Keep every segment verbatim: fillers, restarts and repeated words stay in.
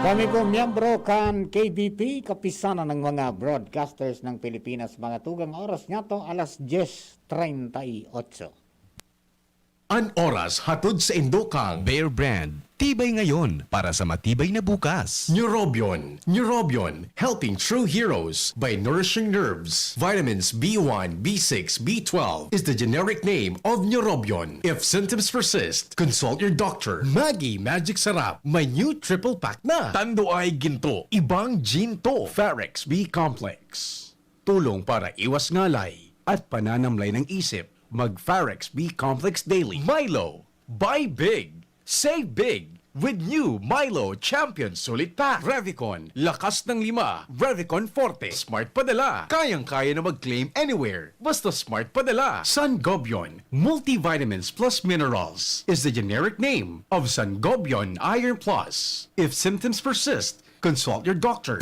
Kami po miyembro kan K B P, Kapisanan ng mga Broadcasters ng Pilipinas. Mga tugang, oras niyato, alas dyes treinta y ocho. An oras hatod saindo kan Bear Brand. Tibay ngayon para sa matibay na bukas. Neurobion. Neurobion, helping true heroes by nourishing nerves. Vitamins B one, B six, B twelve is the generic name of Neurobion. If symptoms persist, consult your doctor. Maggi Magic Sarap, may new triple pack na. Tanduay ginto, ibang ginto. Farex B Complex. Tulong para iwas ngalay at pananamlay ng isip. Mag Farex B Complex Daily. Milo, buy big, save big with new Milo Champion Sulit Pack. Revicon, lakas ng lima. Revicon Forte, smart padala. Kayang-kaya na mag-claim anywhere. Basta smart padala. Sangobion, multivitamins plus minerals is the generic name of Sangobion Iron Plus. If symptoms persist, consult your doctor.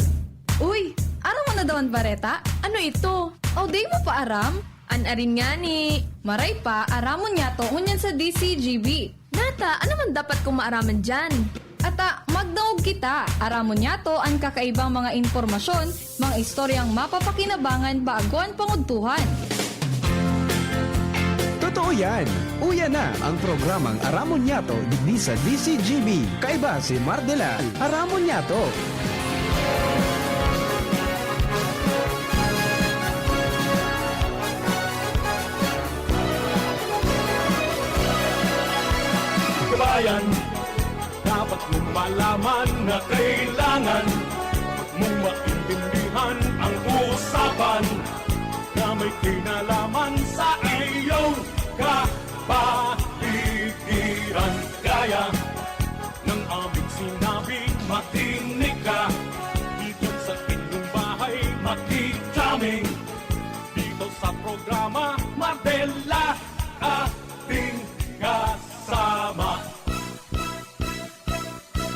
Uy, aram mo na daw an bareta? Ano ito? Aw, di mo pa aram? An arin ngani. Maray pa, aramon niyato ngunyan sa D C G B. Nata, ano man dapat kong maaraman diyan? Ata, magdangog kita. Aramon niyato an kakaibang mga impormasyon, mga istoryang mapapakinabangan bago an pangudtuhan. Totoo yan! Uya na ang programang Aramon Niyato digdi sa D C G B. Kaiba si Mardela. Aramon Niyato! Kabayan, dapat mong malaman na kailangan mong maintindihan ang usapan na may kinalaman sa iyong kapaligiran. Kaya ng aming sinabi, makinig ka. Dito sa inyong bahay, makinig kami. Dito sa programa, Mardela, ating kasama.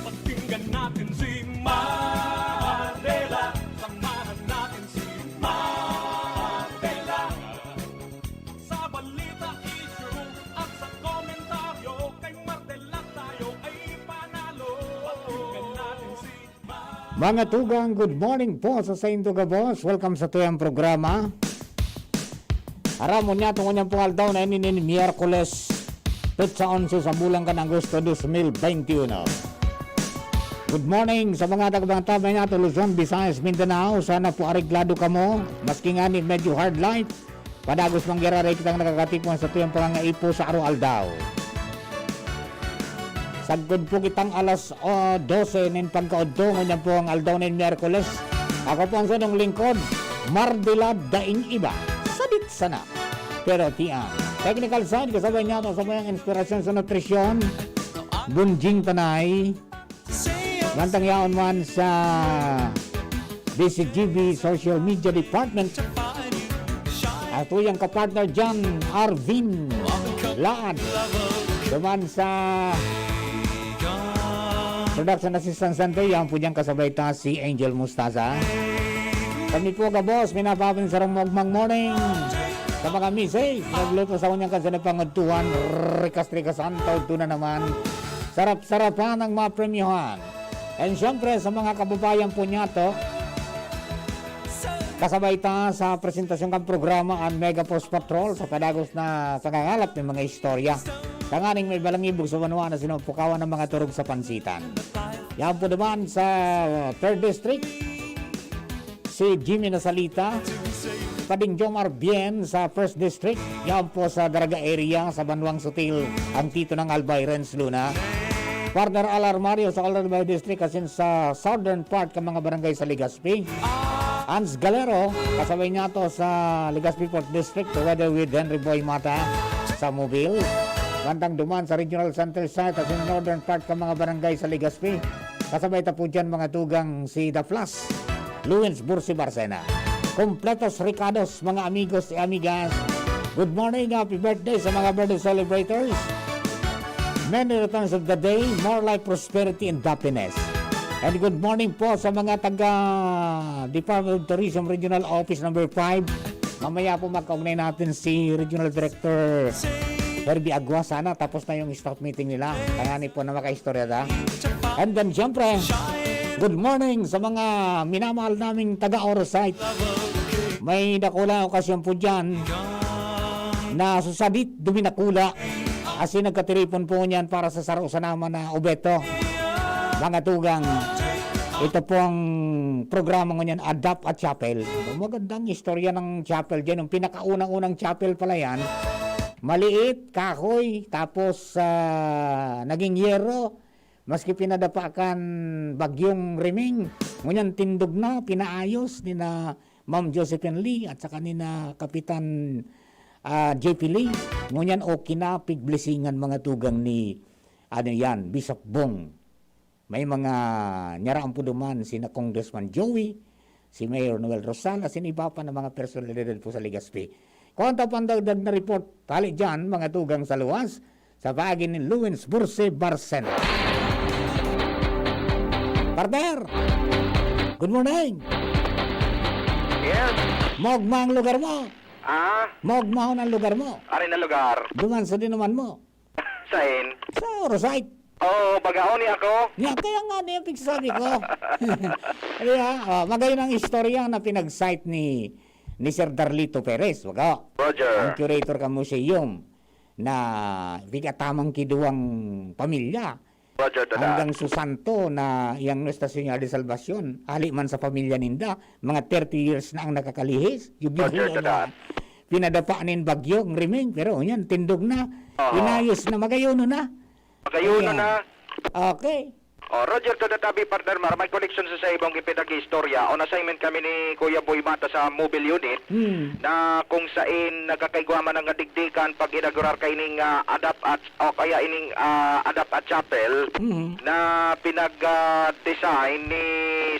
Pakinggan natin si Mardela. Samahan natin si Mardela. Sa balita, issue at sa komentaryo, kay Mardela tayo ay panalo. Pakinggan natin si Mardela. Mga tugang, good morning po sa saindo gabos. Welcome sa tuyang programa. Aramon niyato ngunyan pong aldaw na ini nin Miyerkules, petsa onse sa bulan kan Agosto dos mil beinti uno. Good morning sa mga taga-Bantayan niyato, Luzon, Visayas, Mindanao. Sana po areglado kamo, maski ngani medyo hard life. Padagos man giraray kitang nakakatipon sa tuyang pangangaipo sa araw-aldaw. Sagkod po kitang alas, oh, dose nin pagkaodto, ngunyan po ang aldaw nin Miyerkules. Ako po ang saindong lingkod, Mardela, daing iba, sabit sana. Pero tiang. Technical side, kasabay niyato sa mayang inspirasyon sa nutrisyon, Bunjing Tanay. Mantang yaon man sa D C G B Social Media Department, ang tuyang kapartner dyan, Arvin Laad. Duman sa Production Assistant Center, yan po dyan kasabay ta si Angel Mustaza. Kami po, gabos, minapapin sa Ramog Mag Morning. Sa mga misis, nagluto sa unyang kansa na pangadtuhan, rikas-rikas, antaw, ito na naman. Sarap-sarapan ang mga premyohan. And syempre, sa mga kababayan po niyato, kasabay ta sa presentasyon kan programa, ang Mega Force Patrol, sa padagos na pangangalap ng mga istorya. Tanganing may balangibog sa banwa na sinupukawan ng mga turog sa pansitan. Yan po naman sa third District, si Jimmy Nasalita, Pading Jomar Bien sa First District, yan po sa Daraga area, sa Banwang Sutil, ang Tito ng Albay, Renz Luna. Partner Al Armario sa Albay District, asin sa southern part kan mga barangay sa Legazpi. Hans Galero, kasabay niyato sa Legazpi Fourth District, together with Henry Boy Mata sa Mobil. Mantang duman sa Regional Center Site, asin northern part kan mga barangay sa Legazpi. Kasabay ta po dyan, mga tugang, si The Flash, Luwins Bursi Barcena. Kompletos rekados, mga amigos y amigas. Good morning, happy birthday sa mga birthday celebrators. Many returns of the day, more life, prosperity, and happiness. And good morning po sa mga taga Department of Tourism Regional Office Number Five. Mamaya po magkaugnay natin si Regional Director Herbie Agua. Sana tapos na yung staff meeting nila. Kaya ni po na makaistorya ta. And then, syempre, Good morning sa mga minamahal naming taga-Orosite. May dakula okasyon po dyan na susadit duminakula. As in, nagkatiripon po niyan para sa saro sa naman na obeto. Mga tugang, ito pong programa ngunyan, Adapt a Chapel. Magandang istorya ng chapel dyan. Yung pinakaunang-unang chapel pala yan, maliit, kahoy, tapos ah, naging yero. Maski pinadapa kan Bagyong Reming, ngunyan tindog na, pinaayos ni na Ma'am Josephine Lee at saka ni na Kapitan ah, J P Lee. Ngunyan okay na, pigblessingan mga tugang ni, ano yan, Bishop Bong. May mga nyaraan po duman, sina Congressman Joey, si Mayor Noel Rosal, asin iba pa na mga personalidad po sa Legazpi. Kung ang tapang dagdag na report, hali dyan, mga tugang sa luwas, sa paagi ni Luwins Burse Barcena. Partner! Good morning! Yes. Mogma ang lugar mo! Ah, Mogmahon ang lugar mo! Ari na lugar. Duman sa dinuman mo! Sain? Sa Orosite! Oo, bagaon ni ako. Nga, kaya nga niya pigsasabi ko. Kaya, oh, magayon ang istorya na pinag-cite ni, ni Sir Darlito Perez, baga. Ang Roger. Curator ka museum na pigatamang kiduwang pamilya. Roger to that. Hanggang susanto na yang Nuestra Señora de Salvacion, hali man sa pamilya ninda, mga thirty years na ang nakakalihis. Yung Roger bigulo to na that. pinadapa nin bagyong Reming, pero yan, tindog na. Oo. Inayos na, magayon na. Magayuno Ayan. na. Okay. Oh, Roger to the tabi, partner Mar. May connection sa, sa ibang ipinag-istorya. On assignment kami ni Kuya Boy Mata sa mobile unit Hmm. na kung sain nagkakaigwa man ang digdikan pag inaugurar kaining ah, adapt at o kaya ining ah, adapt at chapel Mhm. na pinag-design ni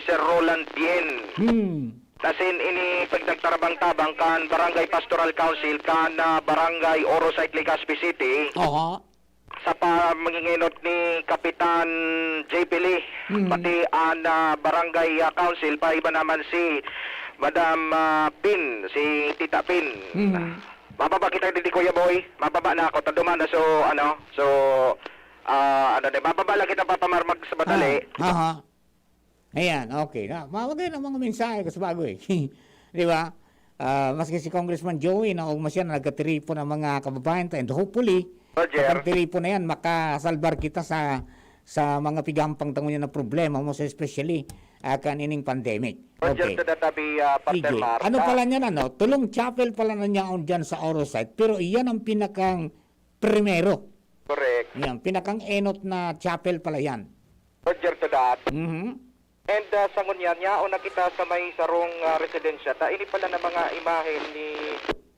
Sir Roland Bien. Hmm. Asin ini pagtagtarabang-tabang kan Barangay Pastoral Council kan ah, Barangay Orosite, Legazpi City. Oho. Sa pamangingenot ni Kapitan J P Lee, Mm. pati an ah, Barangay ah, Council, paiba naman si Madam ah, Pin, si Tita Pin. Mm. Mababa kita didi, Kuya Boy. Mababa na ako. Taduma na, so, ano, so, ah, ano na, mababa lang kita, Papa Mar, mag sa madali. Ah, aha. Ayan, okay. Na, ma- maganda ang mga mensahe kasi bago eh. Di ba? Ah, maski si Congressman Joey, na ugma siya na nagkatiripon ang mga kababayan ta, and hopefully, Roger. kapag tiripon na yan, makasalbar kita sa sa mga pigahampang tango niya na problema, most especially ah, kan ining pandemic. Roger Okay. to the tabi, ah, partner Sige. Mar. Ano Ah, pala niyan, ano? Tulong chapel pala na niyaon dyan sa Orosite, pero iyan ang pinakang primero. Correct. Yan, pinakang enot na chapel pala yan. Roger to that. Mhm. And ah, sa ngunyan, yaon na kita sa may sarong ah, residensya. Ta, ini pala na mga imahen ni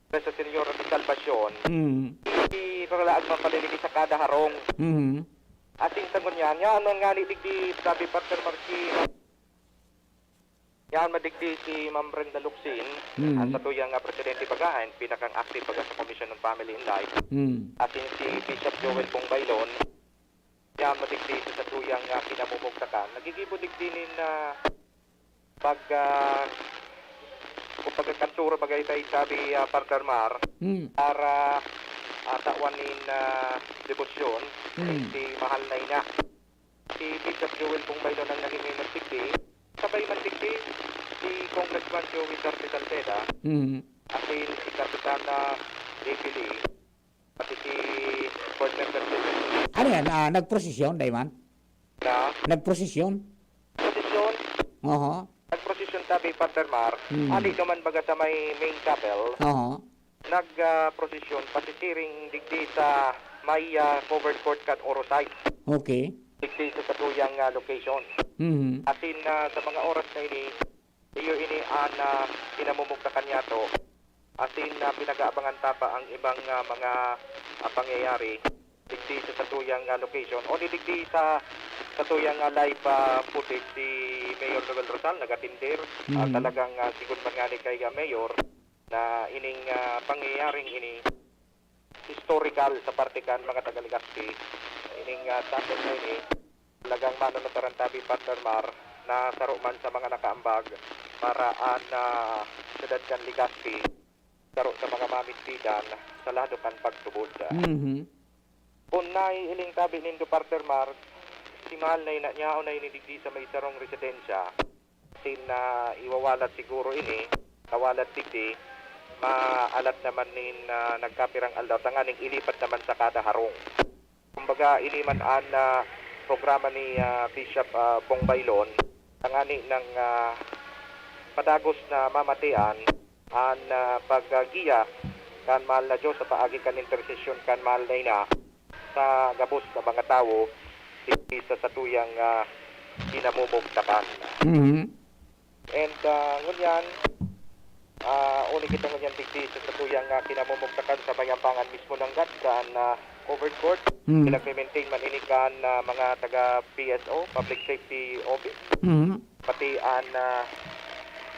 Nuestra Señora de Salvacion. Mm. Hindi ko lang magpaliligi sa kada harong. Mhm. Asin sa ngunyan, yaon na nga ni digdi, sabi Pastor Marky, yaon madigdi si Ma'am Brenda Luxin, Mm. ang satuyang ah, presidente baga, and pinakang active baga sa Commission on Family and Life. Mm. Asin si Bishop Joel Pongbailon, yaon madigdi sa satuyang ah, kinamumugtakan. Nagigibo digdi nin ah, pag ah, kumbaga kantura bagay tayo sabi ah, Partner Mar, Mm. para ah, tawan nin ah, debosyon Mm. si Mahal na Ina. Si Bishop Joel Pongbailon ang nangingin ng digdi. Sabay man digdi, si Congressman Joey Darte Salceda, Mm. asin si Kapitan ah, J P Lee, pati si Board Member Stephen Ano yan? Ah, nagprosesyon, Dayman? na Nagprosesyon? prosesyon. Oho. Nagprosesyon tabi, Partner Mar. Hmm. Ali naman baga sa may main chapel. Oho. Nagprosesyon, pasisiring digdi sa may ah, covered court kan Orosite. Okay. Digdi sa satuyang ah, location. Mhm. Asin ah, sa mga oras na ini, iyo ini an ah, kinamumugtakan niyato. Asin ah, pinag-aabangan ta pa ang ibang ah, mga ah, pangyayari digdi sa satuyang ah, location. O ni digdi sa satuyang ah, live ah, footage si Mayor Noel Rosal nagatindir. Ah, Mhm. talagang ah, sigun man nga ni kay ah, Mayor na ining ah, pangyayaring ini historical sa parte kan mga taga Legazpi. Ining ah, chapel na ini, talagang manonotaran tabi, Partner Mar, na saro man sa mga nakaambag para an ah, syudad kan Legazpi, saro sa mga mamidbidan sa lado kan pagtubod. Mhm. Kun naihiling tabi nindo, Partner Mar, Si mahal na ina niya o na ini digdi sa may sarong residensya, sin na iwawalat siguro ini, kawalat digdi, maalat naman nin, ah, nagkapirang aldaw, tanganing ilipat naman sa kada harong. Kumbaga, ini man an, ah, programa ni, ah, Bishop, ah, Bong Bailon, tangani nang, ah, padagos na mamatian an, ah, paggiya kan mahal na Diyos sa paagi kan intersesyon kan mahal na ina sa gabos na mga tawo digdi sa satuyang, ah, kinamumugtakan. Mhm. And, ah, ngunyan, ah, uli kita ngunyan digdi sa satuyang, ah, kinamumugtakan sa may ampangan mismo nanggad kan, ah, covered court. Mhm. Pinagme-maintain man ini kan, ah, mga taga P S O, Public Safety Office. Mhm. Pati an, ah,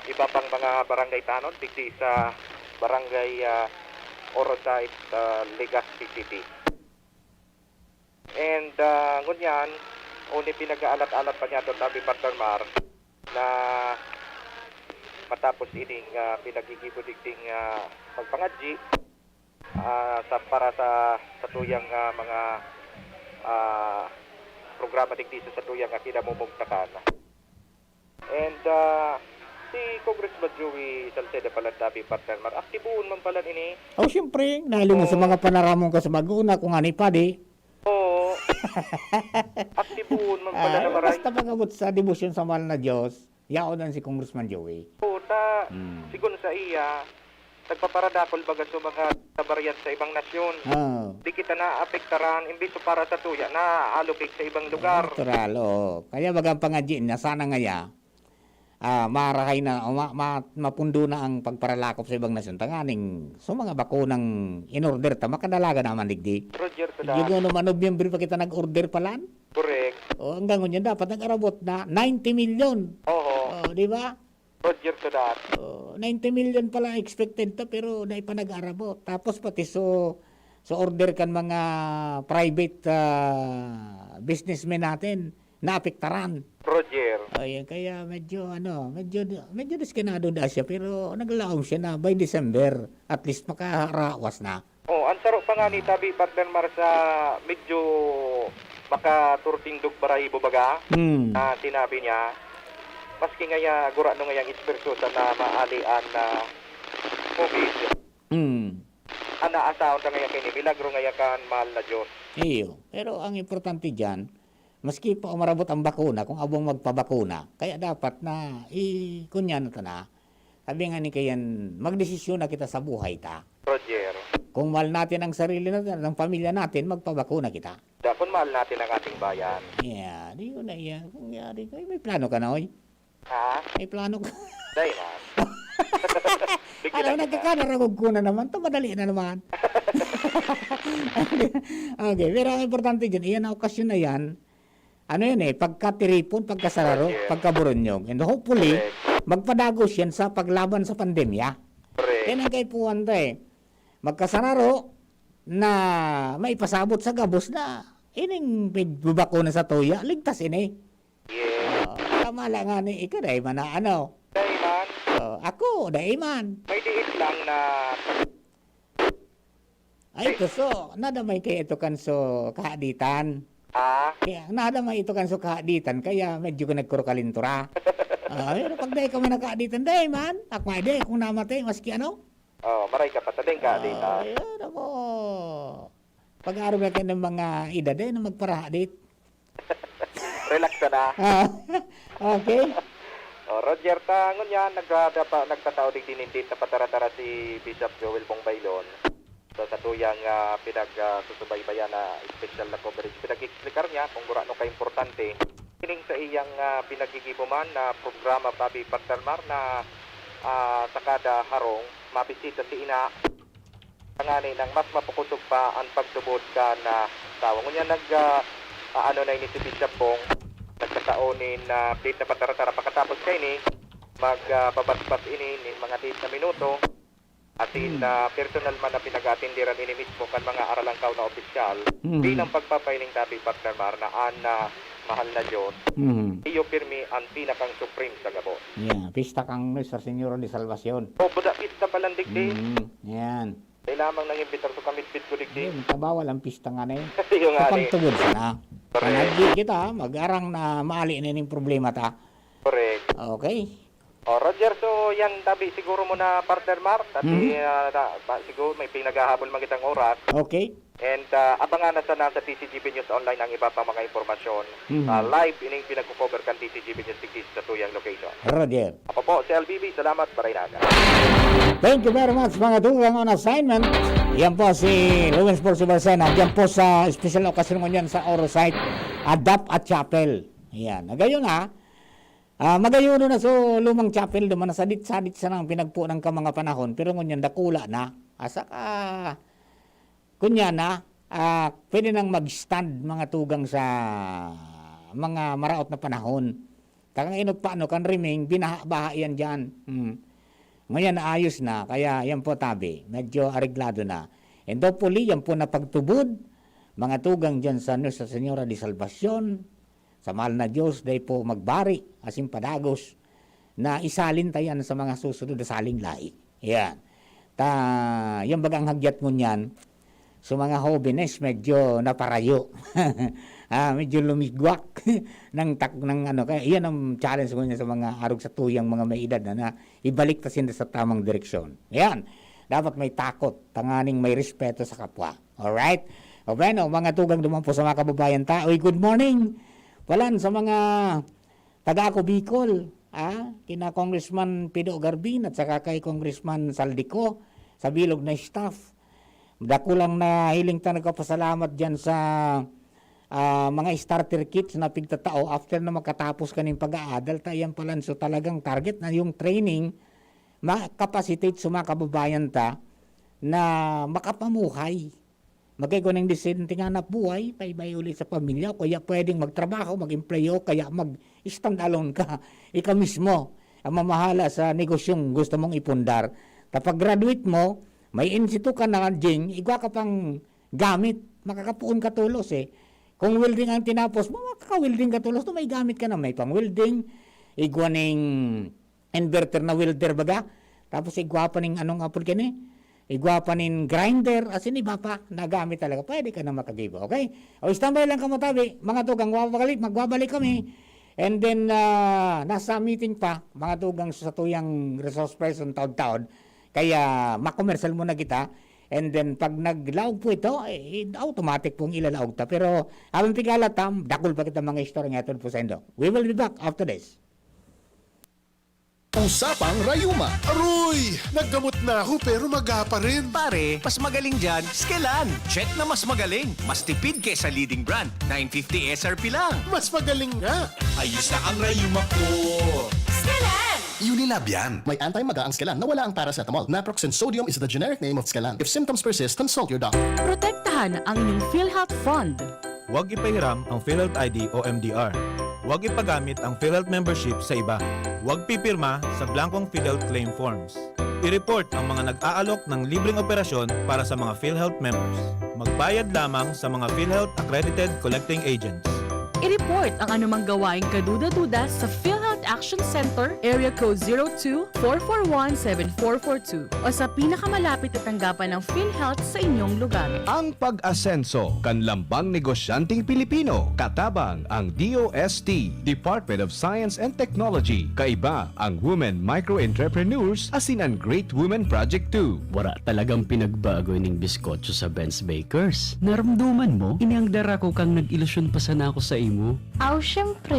iba pang mga barangay tanon digdi sa barangay, ah, Orosay, ah, Legazpi City. And, ah, ngunyan, uni pinag-aalat-alat pa niya to, tabi, Partner Mar, na matapos ining, ah, pinaggigibo digding, ah, pagpangadji, ah, sa, para sa, sa tuyang, ah, mga, ah, programa digdi sa, sa tuyang, ah, kinamumugtakan. And, ah, si Congressman Joey Salceda pala, tabi, Partner Mar, aktibohon man pala ini. Oh, siyempre, nahiling mo sa Oh. mga panaramon ka sa mag-una, kung ano yung padi. Oo. Aktibohon man pala Ay, na maray. Basta pag-abot sa debosyon sa mahal na Diyos, yaon ang si Congressman Joey. Oo, ta, Hmm. sigon sa iya, nagpaparadakol baga sa mga nabaryan sa ibang nasyon. Oo. Di kita naapektaran, imbis para sa tuya, na-allocate sa ibang lugar. Natural, oo. Kaya baga ang pangadyi na sana ngaya, ah, marahay na, o ma-, ma-, mapundo na ang pagparalakop sa ibang nasyon. Tanganing, so mga bakunang in-order ta, makadalaga naman digdi. Roger to that. Yung ano, manobyembre pa kita nag-order palan? Correct. O, hanggang ngunyan dapat nag-arabot na ninety million. Oo. O, di ba? Roger to that. O, ninety million pala expected ta, pero dai pa nag-arabot. Tapos pati so, so order kan mga private, ah, businessmen natin, naapektaran. Roger. O, yan. Kaya medyo, ano, medyo, medyo diskinado na siya, pero naglalaom siya na by December, at least makarawas na. Oh, ang saro pa nga ni tabi, Partner Mar, sa medyo makaturtindog barahibo baga, Hmm. na sinabi niya, maski ngaya gurano ngayang eksperto sa na maali an, ah, COVID, Hmm. an naasahon ta ngaya kini, milagro ngaya kan mahal na Diyos. Iyo. Pero ang importante diyan, maski pa umarabot ang bakuna, kung abong magpabakuna, kaya dapat na i-, kunyan na ta na. Sabi nga ni Kayan, magdesisyon na kita sa buhay ta. Roger. Kung mahal natin ang sarili natin at ang pamilya natin, magpabakuna kita. Da, kung mahal natin ang ating bayan. Yeah, di ko na iya. Kung yari ko, may plano ka na, oy. Ha? May plano ka. Dai man. Bigyan Ano, na kita. Nagkakanaragog ko na naman. Ito, madali na naman. Okay, pero ang importante dyan, iyan na okasyon na yan, ano yan eh, pagkatiripon, pagkasararo, Yes. pagkaburonyog. And hopefully, Correct. magpadagos yan sa paglaban sa pandemya. Correct. Yan ang kaipuhan ta eh. Magkasararo na maipasabot sa gabos na ining pagbabakuna sa tuya, ligtas ini. Yes. Oh, tama lang nga ni, ikaw dai man na ano. Dai man. Oh, ako, dai man. May diit lang na Ay, Eh. Ito so, nadamay kaya ito kan so kahaditan. Ah? Kaya, nadamay ito kan so kahaditan, kaya medyo ka nagkurukalintura. Ah, pero pag dai ka man nakahaditan, dai man. Ako nga, dai, kung namatay, maski ano. Oh, maray ka pa, tabing ka, di ba? Ah, ayan, ako. Pag-aaram na kayo ng mga edad, eh, na magparahadit. Relax ka na. Ah, okay. Oh, Roger, ta, ngunyan, nagdadapa-, nagtatao digdi nin date na pataratara si Bishop Joel Bongbailon. So, sa tuyang, ah, pinag, ah, susubaybayan na espesyal na coverage, pinag-explicar niya kung gurano ka-importante. Sining sa iyang, ah, pinaggigibo man na programa, Pabi Patalmar, na, ah, sa kada harong, mabisita si ina. Ngani nang mas mapukosog pa an pagtubod kan, ah, tawo. Ngunyan nag, ah, ah, ano na ini si Bishop Bong, nagkatao nin, ah, date na pataratara. Pakatapos kaini, mag, ah, babasbas ini nin mga date na minuto. Asin, Hmm. ah, personal man na pinag-aatindiran ini mismo kan mga aralangkaw na opisyal Hmm. bilang pagpapailing tabi, partner Mar, na an, ah, mahal na Diyos, Hmm. iyo pirmi an pinakang supreme sa gabos. Yeah, pista kang Nuestra Señora de Salvacion. Oh, buda pista pa lang digdi. Hmm, yan. Dai lamang nang imbitar sa kamitbit ko digdi. Hindi, bawal ang pista nga na yun. Yung Sa nga ni. pagtubod sana. Correct. Pangadyi kita, mag-arang na maali na ning problema ta. Correct. Okay. O, Roger, so yan tabi siguro muna, partner Mark. Tabi, Mhm. ah, ta-, ta-, siguro may pinaghahabol man kitang oras. Okay. And, ah, abangan na sana sa T C G B News Online ang iba pang mga impormasyon. Mhm. Ah, live ining pinagko-cover kan T C G B News Tigis sa tuyang location. Roger. Ako po, si L B B. Salamat, Baraynaga. Thank you very much, mga tugang on assignment. Yan po si Lawrence Percival Sena. Diyan po sa special occasion ngunyan sa Orosite, Adapt a Chapel. Yan. Na gayon, ha? Ah, magayon na so lumang chapel duman na sadit-sadit sana ang pinagpunan ka mga panahon, pero ngunyan dakula na. Asa ka, kunya na, ah, pwede nang mag-stand mga tugang sa mga maraot na panahon. Takang inot pa, ano, kan riming, binaha-baha yan dyan. Hmm. Ngayon, naayos na, kaya yan po tabi, medyo areglado na. And hopefully, yan po napagtubod, mga tugang dyan sa Nuestra Señora de Salvacion, sa mahal na Diyos, dai po magbari, asin padagos, na isalin ta yan sa mga susunod na saling lahi. Yan. Ta, yan baga ang hagyat ngunyan, sa mga hobenes, medyo naparayo. Ah, medyo lumigwak ng tak-, ng ano, kaya yan ang challenge ngunyan sa mga arog sa tuyang mga may edad na, na ibalik ta sinda sa tamang direksyon. Yan. Dapat may takot, tanganing may respeto sa kapwa. Alright? O bueno, mga tugang duman po sa mga kababayan ta. Uy, good morning. Palan sa mga taga ako Bicol, ah, kina Congressman Pido Garbin at saka kay Congressman Saldico sa bilog na staff. Dakulang nahiling ta nagpapasalamat diyan sa, ah, mga starter kits na pigtatao after na makatapos kaning pag-aadal ta. Yan palan, so talagang target na yung training, ma-capacitate sa mga kababayan ta na makapamuhay. Magkaigwa ning disente nga hanap buhay, paibay uli sa pamilya, o kaya pwedeng magtrabaho, mag-empleyo, kaya mag-stand alone ka. Ikaw mismo ang mamahala sa negosyong gusto mong ipundar. Kapag graduate mo, may in situ ka na, Jing, igwa ka pang gamit, makakapoon ka tolos eh. Kung welding ang tinapos mo, makaka-welding ka tolos, no, may gamit ka na, may pang-welding, igwa ning inverter na welder baga. Tapos igwa pa ning anong apod kani? Igwa pa ning grinder, as in iba pa, nagamit talaga. Pwede ka na makagibo, okay? O, standby lang kamo tabi, mga tugang, wabalik, magbabalik kami. And then, ah, nasa meeting pa, mga tugang, sa tuyang resource person, taod-taod. Kaya, makomersyal muna kita. And then, pag naglaog po ito, eh, automatic pong ilalaog ta. Pero, habang pigala tam, dakul pa kita mga istorya nga po sa indo. We will be back after this. Usapang Rayuma. Aroy! Naggamot na ako pero maga pa rin. Pare, mas magaling dyan, Skelan. Check na mas magaling. Mas tipid kesa leading brand. Nine fifty S R P lang. Mas magaling nga. Ayos na ang rayuma ko. Skelan! Unilab yan. May anti-maga ang Skelan na wala ang paracetamol. Naproxen sodium is the generic name of Skelan. If symptoms persist, consult your doctor. Protektahan ang inyong PhilHealth Fund. Huwag ipahiram ang PhilHealth I D o M D R. Huwag ipagamit ang PhilHealth membership sa iba. Huwag pipirma sa blankong PhilHealth claim forms. I-report ang mga nag-aalok ng libreng operasyon para sa mga PhilHealth members. Magbayad lamang sa mga PhilHealth accredited collecting agents. I-report ang anumang gawaing kaduda-duda sa PhilHealth Action Center, Area Code zero two, four four one, seven four four two, o sa pinakamalapit na tanggapan ng PhilHealth sa inyong lugar. Ang pag-asenso kan lambang negosyanteng Pilipino, katabang ang D O S T, Department of Science and Technology. Kaiba ang Women Micro Entrepreneurs asin an Great Women Project two. Wara talagang pinagbago ining biskotso sa Ben's Bakers. Naramdaman mo? Ini ang dara ko kan nag-ilusyon pa sana ako sa imo. Aw, syempre.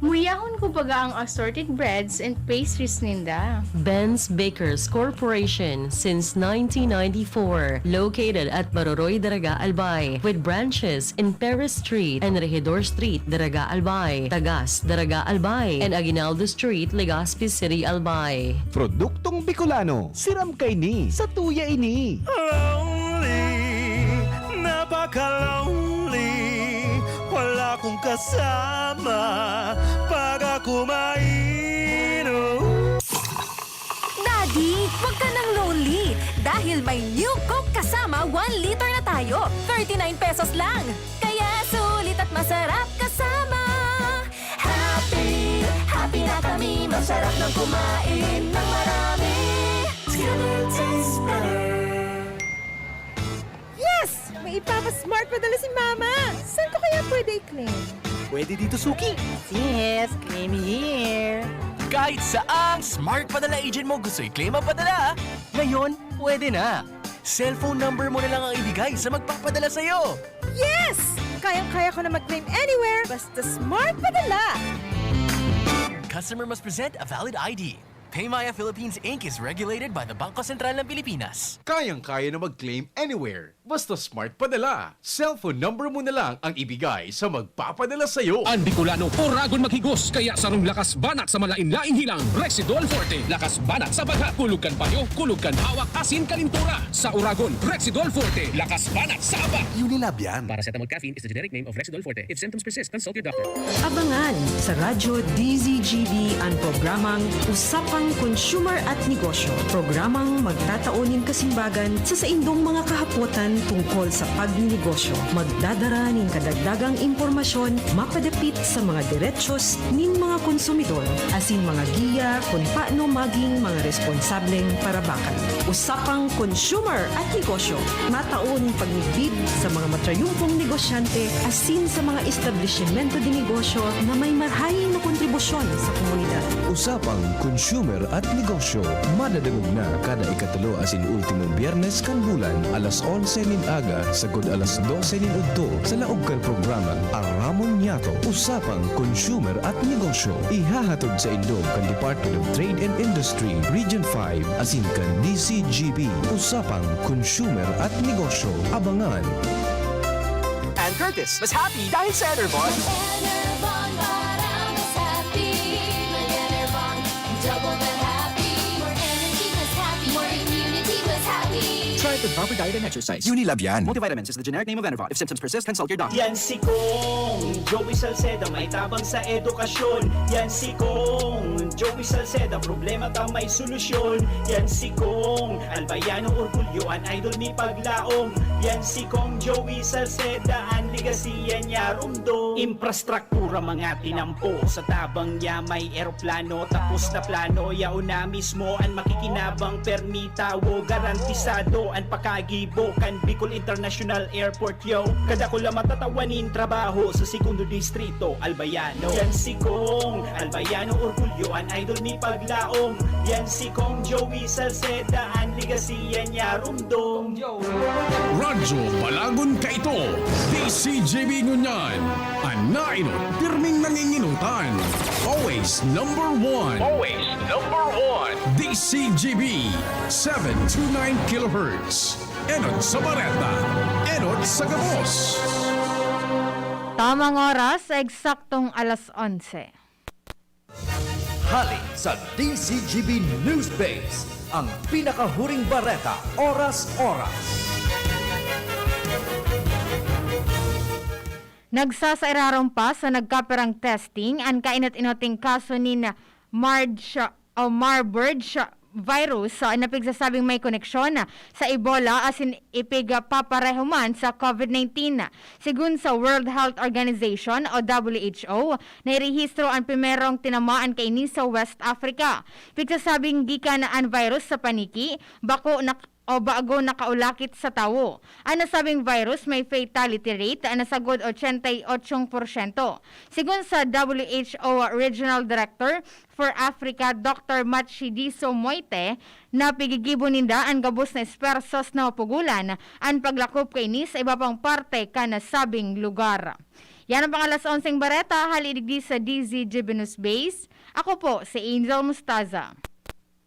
Muyahon ko baga ang assorted breads and pastries ninda. Ben's Bakers Corporation since nineteen ninety-four, located at Baroroy, Daraga, Albay, with branches in Perez Street and Regidor Street, Daraga, Albay, Tagas, Daraga, Albay, and Aguinaldo Street, Legazpi City, Albay. Produktong Bicolano, siram kaini, satuya ini. Lonely, napaka-lonely. Wala akong kasama pag ako mainom. Daddy, wag ka nang lonely dahil may New Coke Kasama one liter na tayo. Thirty-nine pesos lang. Kaya sulit at masarap kasama. Happy, happy na kami. Masarap ng kumain ng marami. Skinny tastes better. Yes! Ipapa-Smart Padala si Mama! Saan ko kaya pwede i-claim? Pwede dito, Suki. Yes, claim here. Kahit saang Smart Padala agent mo gusto i-claim ang padala, ngayon, pwede na. Cellphone number mo na lang ang ibigay sa magpapadala sa'yo. Yes! Kayang-kaya ko na mag-claim anywhere, basta Smart Padala! Customer must present a valid I D. Paymaya Philippines Inc is regulated by the Bangko Sentral ng Pilipinas. Kayang-kaya na mag-claim anywhere. Basta Smart Padala. Cellphone number mo na lang ang ibigay sa magpapadala sa'yo. An Bicolano, oragon maghigos, kaya sarong lakas banat sa malain-laing hilang, Rexidol Forte. Lakas banat sa baghat, kulog kan payo, kulog kan hawak, asin kalintura. Sa oragon, Rexidol Forte. Lakas banat sa aba. Unilab yan. Paracetamol caffeine is the generic name of Rexidol Forte. If symptoms persist, consult your doctor. Abangan sa Radyo D Z G B an programang Usapang Consumer at Negosyo, programang magtatao nin kasimbagan sa saindong mga kahapotan tungkol sa pagninegosyo. Magdadara nin kadagdagang impormasyon mapadapit sa mga derechos nin mga konsumidor asin mga giya kun paano maging mga responsableng parabakan. Usapang Consumer at Negosyo, matao nin pagmidbid sa mga matrayumpong negosyante asin sa mga establisimento de negosyo na may marahay na kontribusyon sa komunidad. Usapang Consumer at Negosyo, madadangog na kada ikatulo asin ultimong Biyernes kan bulan, alas onse nin aga sagkod alas dose nin udto, sa laog kan programang Aramon Niyato, Usapang Consumer at Negosyo. Ihahatod saindo kan Department of Trade and Industry, Region five, asin kan D C G B. Usapang Consumer at Negosyo. Abangan! And Curtis, mas happy dahil sa Enervon. Enervon, para mas happy. May Enervon, double the happy. More energy, mas happy. More immunity, mas happy. Try it with proper diet and exercise. Unilab yan. Multivitamins is the generic name of Enervon. If symptoms persist, consult your doctor. Yan si Kong Joey Salceda, may tabang sa edukasyon. Yan si Kong Joey Salceda, problema ta may solusyon. Yan si Kong Albayano, orgulyo an idol mi paglaom. Yan si Kong Joey Salceda, an legasiya niya rumdom. Infrastruktura, mga tinampo, sa tabang niya may eroplano. Tapos na plano, yaon na mismo an makikinabang, permi tawo, garantisado an pakagibo kan Bicol International Airport, yo. Kadakula matatawan nin trabaho sa Segundo Distrito, Albayano. Yan si Kong Albayano, orgulyo an idol mi paglaom. Yan si Kong Joey Salceda, an legasiya niya rumdom. Radyo Balagon kaito, D C G B ngunyan. An nainot, pirming nanginginutan. Always number one. Always number one. D C G B, seven two nine kilohertz. Enot sa bareta, enot sa gabos. Tamang oras, eksaktong alas onse. Hali sa D Z G B News Base, ang pinakahuring bareta, oras-oras. Nagsasairarom pa sa nagkapirang testing an kainot-inoting kaso nin March o Marburg virus na pigsasabing may koneksyon sa Ebola asin ipigpapareho man sa COVID nineteen. Segun sa World Health Organization o W H O, nairehistro an primerong tinamaan kaini sa West Africa. Pigsasabing gikan an virus sa paniki, bako na o bago nakaulakit sa tawo. An nasabing virus may fatality rate na sagod ochenta y ocho porsyento. Segun sa W H O Regional Director for Africa, Doctor Matshidiso Moite, napigigibo ninda an gabos na espuwersos na mapugolan an paglakop kaini sa iba pang parte kan nasabing lugar. Yan ang pang alas onseng bareta, hali digdi sa D Z G B News Base. Ako po si Angel Mustaza.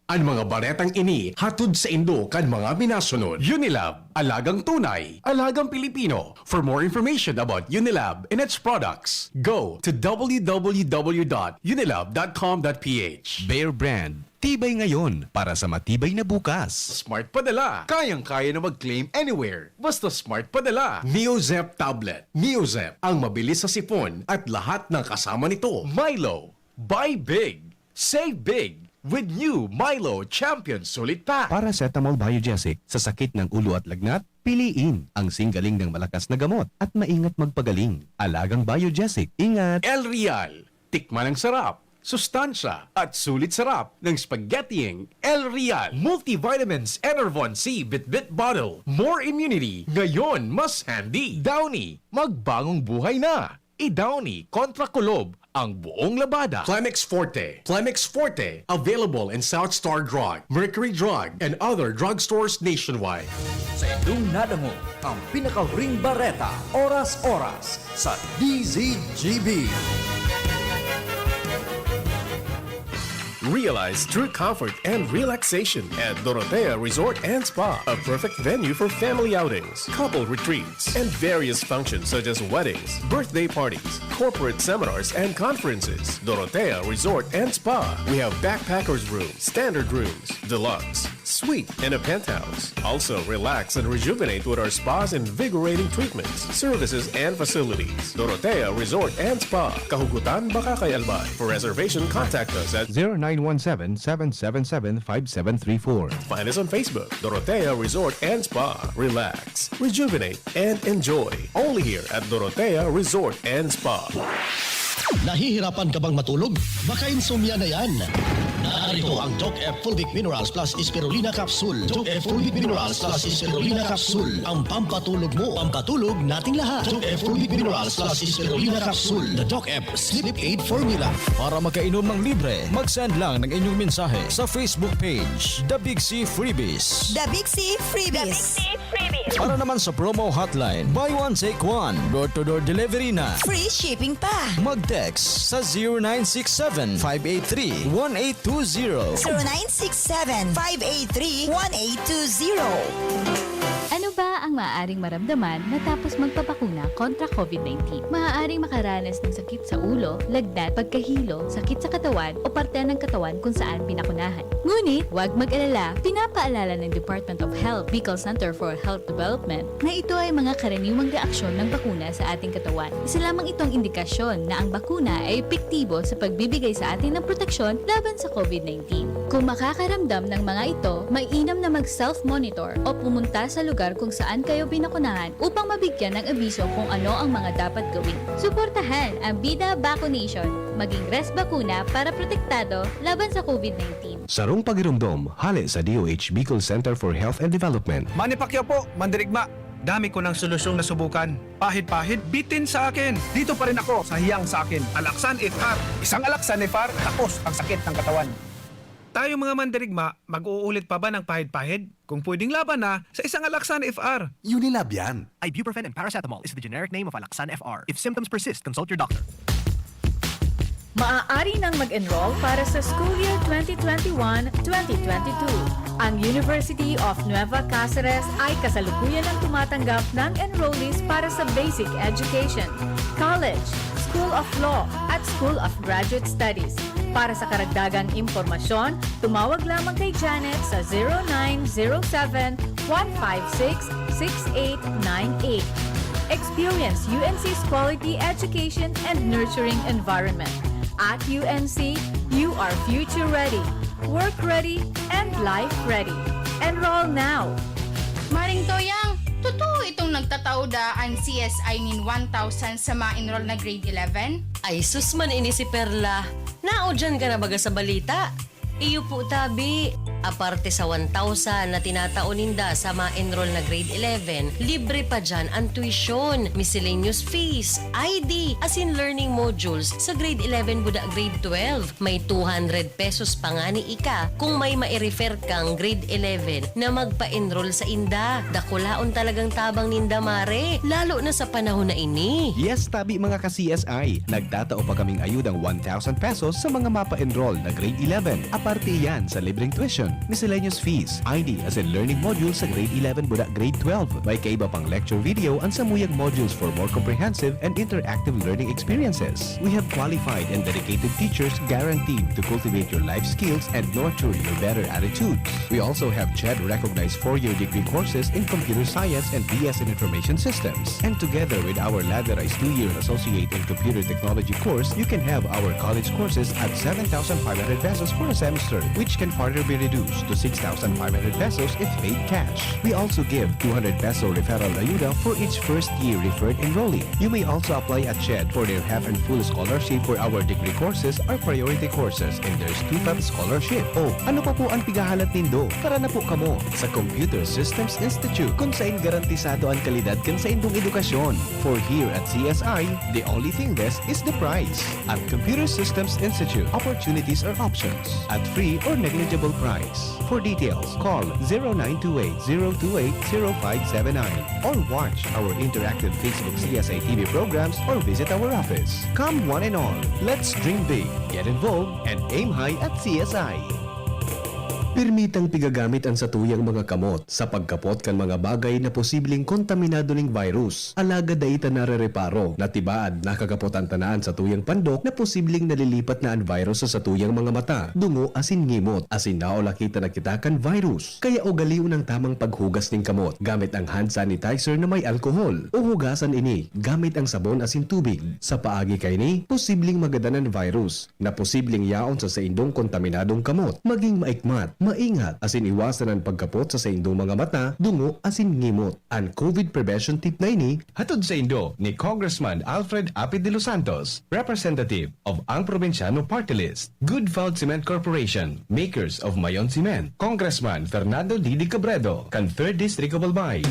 An mga baretang ini hatod saindo kan mga minasunod. Unilab, alagang tunay, alagang Pilipino. For more information about Unilab and its products, go to W W W dot unilab dot com dot P H. Bear Brand, tibay ngayon para sa matibay na bukas. Smart Padala. Kayang-kaya na mag-claim anywhere. Basta Smart Padala. Neozep Tablet. Neozep, ang mabilis sa sipon at lahat ng kasama nito. Milo, buy big, save big with new Milo Champion Sulit Pack. Paracetamol Biogesic, sa sakit ng ulo at lagnat, piliin ang singgaling ng malakas na gamot at maingat magpagaling. Alagang Biogesic, ingat! El Real, tikman ang sarap. sustansya at sulit sarap ng spaghettiing El Real. Multivitamins Enervon C Bitbit Bottle. More immunity. Ngayon, mas handy. Downy, magbagong buhay na. I-Downy kontra kulob ang buong labada. Clemix Forte. Clemix Forte. Available in South Star Drug, Mercury Drug, and other drugstores nationwide. Sa indong nadangog ang pinakahuring bareta, oras-oras sa D Z G B. Realize true comfort and relaxation at Dorotea Resort and Spa, a perfect venue for family outings, couple retreats, and various functions such as weddings, birthday parties, corporate seminars, and conferences. Dorotea Resort and Spa. We have backpackers room, standard rooms, deluxe, suite, and a penthouse. Also, relax and rejuvenate with our spa's invigorating treatments, services, and facilities. Dorotea Resort and Spa, Kahugutan, Bacacay, Albay. For reservation, contact us at zero nine one seven, seven seven seven, five seven three four. Find us on Facebook, Dorotea Resort and Spa. Relax, rejuvenate, and enjoy. Only here at Dorotea Resort and Spa. Nahihirapan ka bang matulog? Baka insomnia na yan. Narito ang Doc F Fulvic Minerals Plus Spirulina Capsule. Doc F Fulvic Minerals Plus Spirulina Capsule. Ang pampatulog mo, pampatulog nating lahat. Doc F Fulvic Minerals Plus Spirulina Capsule. The Doc F Sleep Aid Formula. Para makainom ng libre, mag-send lang ng inyong mensahe sa Facebook page, The Big C Freebies. The Big C Freebies. Para naman sa promo hotline, buy one, take one. Door-to-door delivery na. Free shipping pa. Mag-text sa zero nine six seven, five eight three, one eight two zero. Zero nine six seven, five eight three, one eight two zero. Ano ba ang maaaring maramdaman matapos magpabakuna kontra COVID nineteen? Maaaring makaranas ng sakit sa ulo, lagnat, pagkahilo, sakit sa katawan o parte ng katawan kung saan pinakunahan. Ngunit, huwag mag-alala, pinapaalala ng Department of Health, Bicol Center for Health Development, na ito ay mga karaniwang reaksyon ng bakuna sa ating katawan. Isa lamang itong indikasyon na ang bakuna ay epektibo sa pagbibigay sa atin ng proteksyon laban sa COVID nineteen. Kung makakaramdam ng mga ito, mainam na mag-self-monitor o pumunta sa lugar kung saan kayo binakunahan upang mabigyan ng abiso kung ano ang mga dapat gawin. Suportahan ang Bida Vaccination. Maging rest bakuna para protektado laban sa COVID nineteen. Sarong pagiromdom, hale sa D O H Bicol Center for Health and Development. Manny Pacquiao po, mandirigma. Dami ko ng solusyong nasubukan. Pahid-pahid, bitin sa akin. Dito pa rin ako sa hiyang sa akin. Alaxan F R. Isang Alaxan F R, tapos ang sakit ng katawan. Tayo mga mandirigma, mag-uulit pa ba ng pahid-pahid? Kung pwedeng laban na, sa isang Alaxan F R. Unilab yan. Ibuprofen and paracetamol is the generic name of Alaxan F R. If symptoms persist, consult your doctor. Maaari nang mag-enroll para sa school year twenty twenty-one, twenty twenty-two. Ang University of Nueva Cáceres ay kasalukuyan ang tumatanggap ng enrollees para sa basic education, college, School of Law, at School of Graduate Studies. Para sa karagdagang impormasyon, tumawag lamang kay Janet sa zero nine zero seven, one five six, six eight nine eight. Experience U N C's quality education and nurturing environment. At U N C, you are future ready, work ready, and life ready. Enroll now! Maring Toyang, totoo itong nagtatao daa an C S I nin one thousand sa ma-enroll na grade eleven? Ay sus man ini si Perla! Naudyan ka na baga sa balita? Iyo po, tabi. Aparte sa one thousand na tinatao ninda sa ma-enroll na grade eleven, libre pa diyan an tuition, miscellaneous fees, I D, asin learning modules sa grade eleven buda grade twelve. May two hundred pesos pa ngani ika kung may mai-refer kang grade eleven na magpa-enroll sainda. Dakulaon talagang tabang ninda, Mare, lalo na sa panahon na ini. Yes, tabi, mga ka-C S I. Nagtatao pa kaming ayudang one thousand pesos sa mga mapa-enroll na grade eleven. Aparte iyan sa libreng tuition, miscellaneous fees, I D asin learning modules sa grade eleven buda grade twelve. May kaiba pang lecture video an samuyang modules for more comprehensive and interactive learning experiences. We have qualified and dedicated teachers guaranteed to cultivate your life skills and nurture your better attitudes. We also have CHED-recognized four-year degree courses in computer science and B S in information systems. And together with our ladderized two-year associate in computer technology course, you can have our college courses at seven thousand five hundred pesos for a semester, which can further be reduced to six thousand five hundred pesos if paid cash. We also give two hundred peso referral ayuda for each first year referred enrollee. You may also apply at CHED for their half and full scholarship for our degree courses or priority courses, and there's two fab scholarship. Oh, ano pa po ang pighahalat nindo? Tara na po kamo sa Computer Systems Institute, kung sain garantisado ang kalidad kan saindong edukasyon. For here at C S I, the only thing best is the price. At Computer Systems Institute, opportunities are options at free or negligible price. For details, call zero nine two eight zero two eight zero five seven nine or watch our interactive Facebook C S I T V programs or visit our office. Come one and all, let's dream big, get involved, and aim high at C S I. Pirmitang pigagamit an satuyang mga kamot sa pagkapot kan mga bagay na posibleng kontaminado ning virus. Alagad dai ta narereparo na tibaad nakakapot an tanan satuyang pandok na posibleng nalilipat na an virus sa satuyang mga mata, dungo asin ngimot, asin naulaki ta na kita kan virus. Kaya ugalion ang tamang paghugas ning kamot gamit ang hand sanitizer na may alkohol, o hugasan ini gamit ang sabon asin tubig. Sa paagi kaini, posibleng magadan an virus na posibleng yaon sa saindong kontaminadong kamot. Maging maikmat, maingat, asin iwasan an pagkapot sa saindong mga mata, dungo, asin ngimot. An COVID prevention tip na ini, hatod saindo ni Congressman Alfred Apid de los Santos, representative of Ang Probinsyano Party List. Good Food Cement Corporation, makers of Mayon Cement. Congressman Fernando Didi Cabredo, kan Third District of Albay.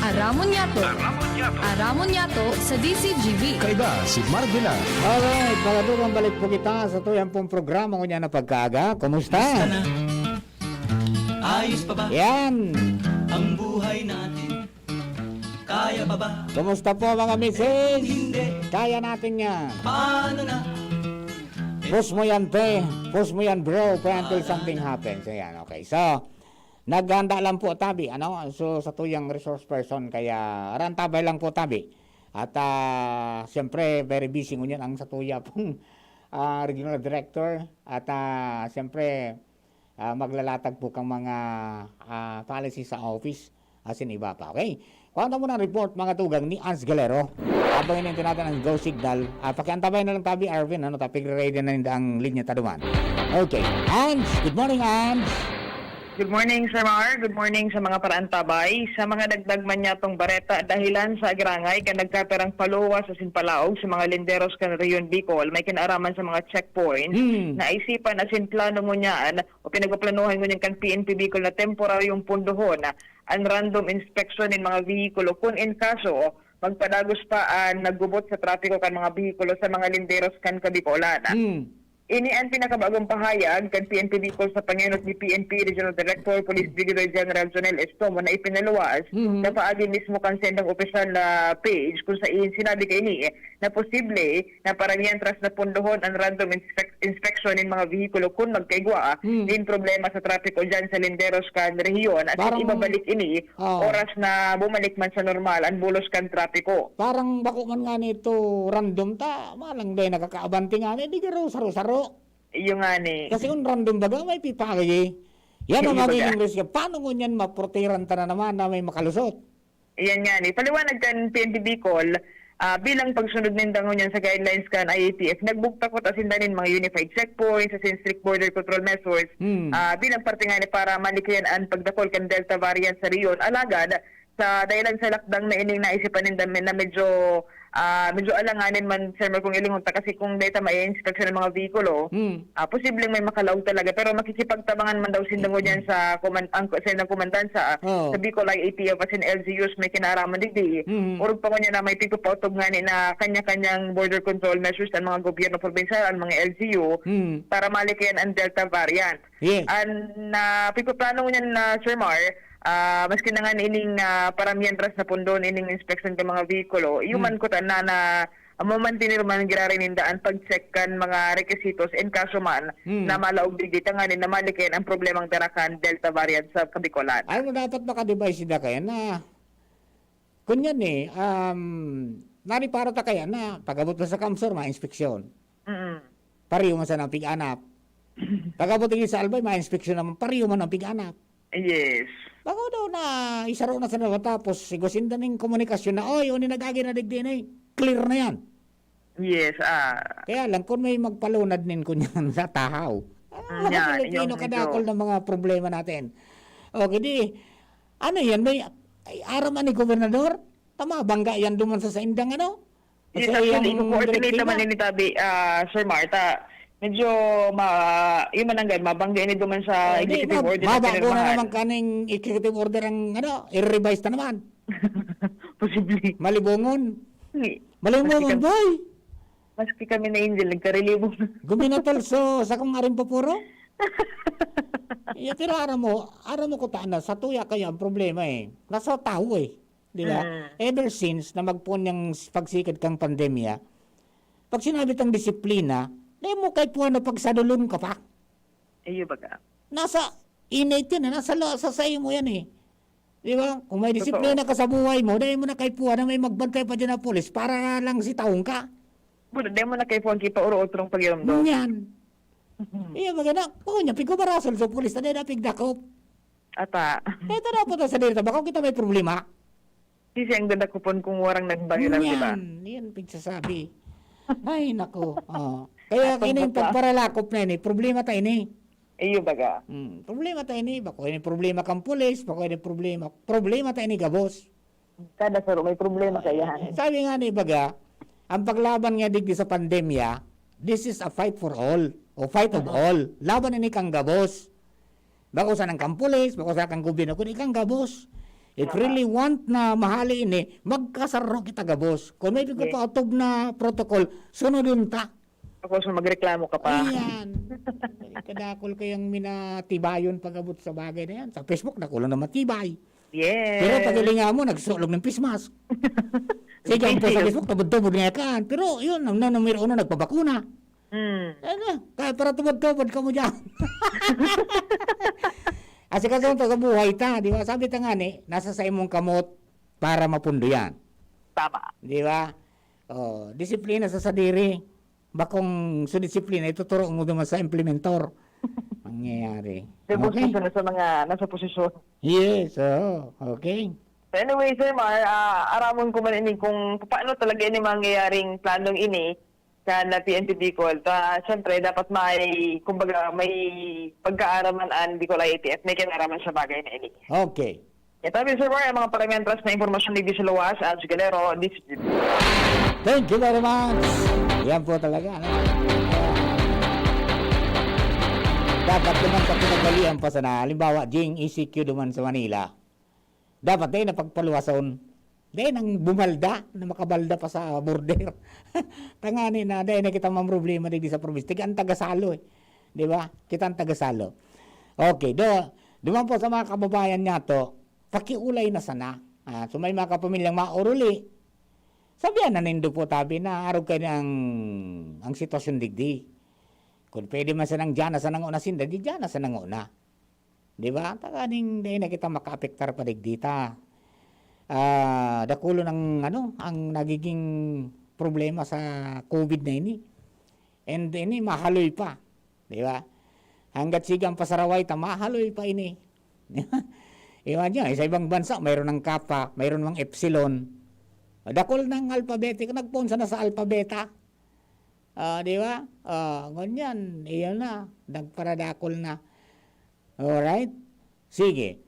Aramon niyato. Aramon niyato sa D C G B. Kaiba si Marvela. Alright, mga dugang, balik po kita sa tuyang pong programa ngunyan na pagkaaga. Kumusta? Ayos pa ba Yan. ang buhay natin? Kaya pa ba? Kumusta po, mga misis? Hindi. Kaya natin yan. Paano na? Push mo yan, te. Push mo yan, bro. Pray until something happens. Ayan, okay. So, naghanda lang po tabi, ano? So, sa tuyang resource person, kaya rantabay lang po tabi. At ah, siyempre, very busy ngunyan ang satuya pong ah, regional director. At ah, siyempre, ah, maglalatag po kang mga ah, policy sa office asin iba pa. Okay? Kuha na muna ang report, mga tugang, ni Ans Galero. Habang ininto natin ang go signal, ah, pakiantabay na lang tabi, Arvin, ano, ta, pigre-ready na ninda ang linya ta duman. Okay. Ans, good morning, Ans. Good morning, Sir Mar. Good morning sa mga paraantabay. Sa mga dagdag man niyatong bareta, dahilan sa agrangay kan nagkapirang paluwas asin palaog sa mga linderos kan Rehiyon Bicol, may kinaaraman sa mga checkpoints Hmm. na isipan asin plano ngunyan o pinagpaplanuhan ngunyan kan P N P Bicol na temporaryong pundohon an random inspection nin mga behikulo kun in kaso magpadagos pa an naggubot sa trapiko kan mga behikulo sa mga linderos kan Kabicolan. Hmm. Ini an pinakabagong pahayag kan P N P Bicol sa pangenot ni P N P Regional Director Police Brigadier General Jonel Estomo na ipinaluwas Mhm. sa paagi mismo kan saindang opisyal na page, kung sa ihin sinabi kaini na posible na para miyentras na pundohon an random inspec- inspection nin mga behikulo kun magkaigwa Hmm. nin problema sa trapiko dyan sa linderos kan rehiyon, at Parang- ibabalik ini Oh. oras na bumalik man sa normal an bulos kan trapiko. Parang bako man nga nito random ta, malang day nakakaabante nga ni, di garo saro-saro. Iyo nga ni. Kasi kung random baga, may pipagi. Yan ang Iyo, magiging baga. risk. Paano ngunyan maprotehiran ta na naman na may makalusot? Iyan nga ni. Paliwanag kan P N P Bicol, ah, bilang pagsunod ninda ngunyan sa guidelines kan I A T F, nagbugtakot asin danin mga unified checkpoints asin strict border control measures, Hmm. ah, bilang parte nga ni para malikayan an pagdakol kan Delta variant sa rehiyon. Alagad, sa dahilan sa lakdang na ining naisipan ninda me- na medyo, ah, medyo alanganin man, Sir Mar, kung ilingon ta, kasi kung data may inspeksyon ng mga vehikulo, Hmm. ah, posibleng may makalaog talaga, pero makikipagtabangan man daw sinda ngunyan sa command, ang, sa ilang komandansa, ah, Oo. sa Bicol I A T F asin L G Us may kinaaraman digdi. Mhm. Orog pa ngunyan na may pigpapautog ngani na kanya-kanyang border control measures ang mga gobyerno probinsyal, ang mga L G U, Hmm. para malikayan ang Delta variant. Yes. An na pigpaplano ngunyan na, Sir Mar, ah, maski na nga ining, ah, para miyentras na pundo ining inspeksyon kan mga vehikulo, iyo Hmm. man kuta na, na mamantinir man giraray ninda an pag-check kan mga requisitos in kaso man Hmm. na malaog digdi tanganing na malikayan ang problemang dara kan Delta variant sa Kabikolan. Ano dapat maka-devise sila kaya na, kunyan eh, um, nariparo ta kaya na pag-abot na sa Kamsur, mga inspeksyon. Mm. Pariyo man sana ang pig-anap. Pag-abot digdi sa Albay, mga inspeksyon naman, pariyo man ang pig-anap. Yes. Bako daw na isaro na sana matapos, igwa sinda ning komunikasyon na, "Oy, uni nag-agi na digdi na eh." Clear na yan. Yes, ah. Kaya lang, kung may magpalunad nin kunyan sa tahaw, ah, Ang mga Yan, Pilipino, yung kadakol medyo ng mga problema natin. Okay, di, ano yan? May, ay, aram ani gobernador? Tama, bangga yan duman sa saindang ano? Yes, sa actually, iyang i-coordinate direktiba. Naman ni Tabi, ah, Sir Marta. Medyo ma-, yung mananggad, mabangga ini duman sa Oh, di, executive ma-, order na mabago na pinirmahan. Naman kaning executive order ang, ano, i-revise na naman. Posible. Malibongon. Hindi. Malibongon, maski kami, boy. Maski kami na Angel, nagkarelibong. Guminatol so, sa kung aring papuro. Yeah, pero aram mo, aram mo ko tana, sa tuya kaya ang problema eh. Nasa tao eh. Di ba? Mm. Ever since na magpoon yang pagsikad kang pandemya, pag sinabi tang disiplina, dai mo kay puwan na pagsadulon ka pa. Iyo baga. Nasa innate yan, eh. Nasa lo-, sa sayo mo yan, eh. Di ba? Kung may Totoo. Disiplina ka sa buhay mo, dai mo na kay puwan na may magbantay pa dyan na pulis para lang si taong ka. Bueno, dai mo na kay puwan kita oro otrong pagiramdam. Yan. Mhm. Iya, magana. Oo, niya, pigkubarasol sa pulis na dai na pigdakop. Ata. Kaya ito na po sa dito, baka kita may problema. Sisi ang dadakupon kung warang nagbangilan, di ba? Yan, yan, pigsasabi. Ay, nako. Oh. Kaya Atong ini yung bata. Pagparalakop na ini, problema ta ini. Iyo baga. Hmm, problema ta ini. Bako ini problema kang pulis, bako ini problema. Problema ta ini, gabos. Kada saro may problema sa iyahan. Eh, sabi nga ni baga, ang paglaban nga digdi sa pandemya, this is a fight for all, o fight of Oo. All. Laban ini kang gabos. Bako sana kang pulis, bako sana kang gobyerno, kundi kang gabos. If Tama. Really want na mahali ini, magkasaro kita gabos. Kung may Yes. Pagpautob na protocol, sunodon ta. Ako sa magreklamo ka pa. Ayan. Kadakol kayang minatibayon pag-abot sa bagay na yan. Sa Facebook, nakulang na matibay. Yes. Pero pag hilinga mo, nagsulog ng face mask. Sige, ang po sa Facebook, tubod-tubod nga kan. Pero yun, ang na numero uno, nagpabakuna. Hmm. Ano, kaya para tubod-tubod ka mo dyan. Asikaso ta sa buhay ta, di ba? Sabi ta nga ni, nasa sa imong kamot para mapundo yan. Tama. Di ba? Oh, disiplina sa sadiri. Bakong sa disiplina, ituturo mo naman sa implementor. Mangyayari. Yung Okay. Posisyon sa mga nasa posisyon. Yes, oo. Okay. So anyway, Sir Mar, ah, aramon ko man ini kung paano talaga ini mangyayaring planong ini sa na P N P Bicol. Ta, siyempre, dapat may, kumbaga, may pagkaaraman ang Bicol I A T F. May kinaraman sa bagay na ini. Okay. Ito, Sir Mar, ang mga paramihan tras na impormasyon ni Diesel Luwas at Galero, this is Thank you very much. Yan po talaga, ano? Dapat naman sa pinagalian pa sana. Halimbawa, Jing E C Q duman sa Manila. Dapat dai na pagpaluwason. Dai nang bumalda na makabalda pa sa border. Tangani na, dai na kita mamroblema digdi sa probinsya. Tiga ang tagasalo eh. Di ba? Kita ang tagasalo. Okay, do, duman po sa mga kababayan niya to, pakiulay na sana. Ah, so may mga kapamilyang mauruli. Sabihan na nindo po tabi na arog kayo ang, ang sitwasyon digdi. Kung pwede man sanang dyan na sanang una sinda, di dyan na sanang una. Di ba? Taganing dai na kita makaapektar pa digdi ta. Ah, dakulon ang, ano, ang nagiging problema sa COVID na ini. And ini, mahaloy pa. Di ba? Hanggat sigang pasaraway ta, mahaloy pa ini. Iwan niya, sa ibang bansa, mayroon ng kappa, mayroon ng epsilon. Dakul ng alphabetical, nagpoon sana sa alpabeta. Ah, di ba? Ah, ngunyan, iyon na, nagparadakol na. Alright? Sige.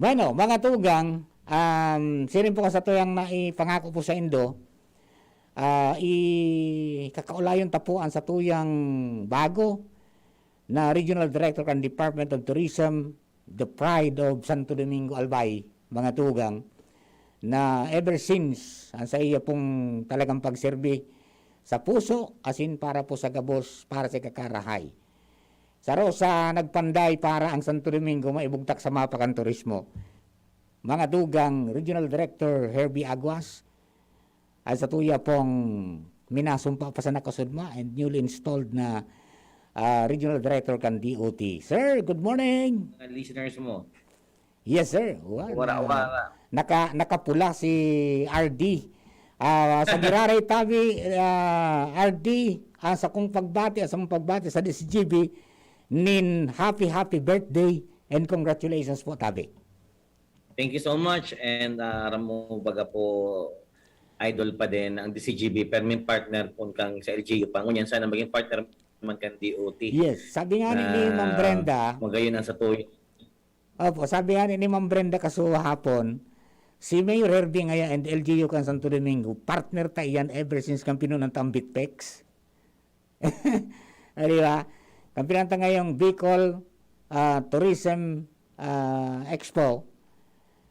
Bueno, mga tugang, um, siring po ka sa tuyang naipangako po sa indo, ah, ikakaulayon ta po ang sa tuyang bago na Regional Director kan Department of Tourism, the pride of Santo Domingo, Albay, mga tugang, na ever since, ang sa iya pong talagang pagserbi sa puso, asin para po sa gabos, para sa ikakarahay. Saro sa nagpanday para ang Santo Domingo maibugtak sa mapa kan turismo. Mga tugang, Regional Director Herbie Aguas, at sa tuya pong minasumpa pa sa nakasudma and newly installed na, ah, Regional Director kan D O T. Sir, good morning! Mga listeners mo. Yes, sir. Wa-, Wara, na-, wara. naka-, nakapula si R D. Ah, sa giraray tabi, ah, R D, ang sakong pagbati, ang sakong pagbati sa D C G B, nin happy, happy birthday and congratulations po, tabi. Thank you so much, and, ah, aram mo, baga po, idol pa din ang D C G B, perming partner po kang sa L G U pa. Ngunyan, sana maging partner man kan D O T. Yes, sabi nga ni, ni Ma'am Brenda, magayon ang satuya. Opo, sabi nga ni, ni Ma'am Brenda kasuhapon, si Mayor Herbie ngaya and L G U kan Santo Domingo, partner ta iyan ever since kan pinunan ta ang Bitpex. Ah, di ba? Kan pinunan ta ngayong Bicol, ah, Tourism, ah, Expo,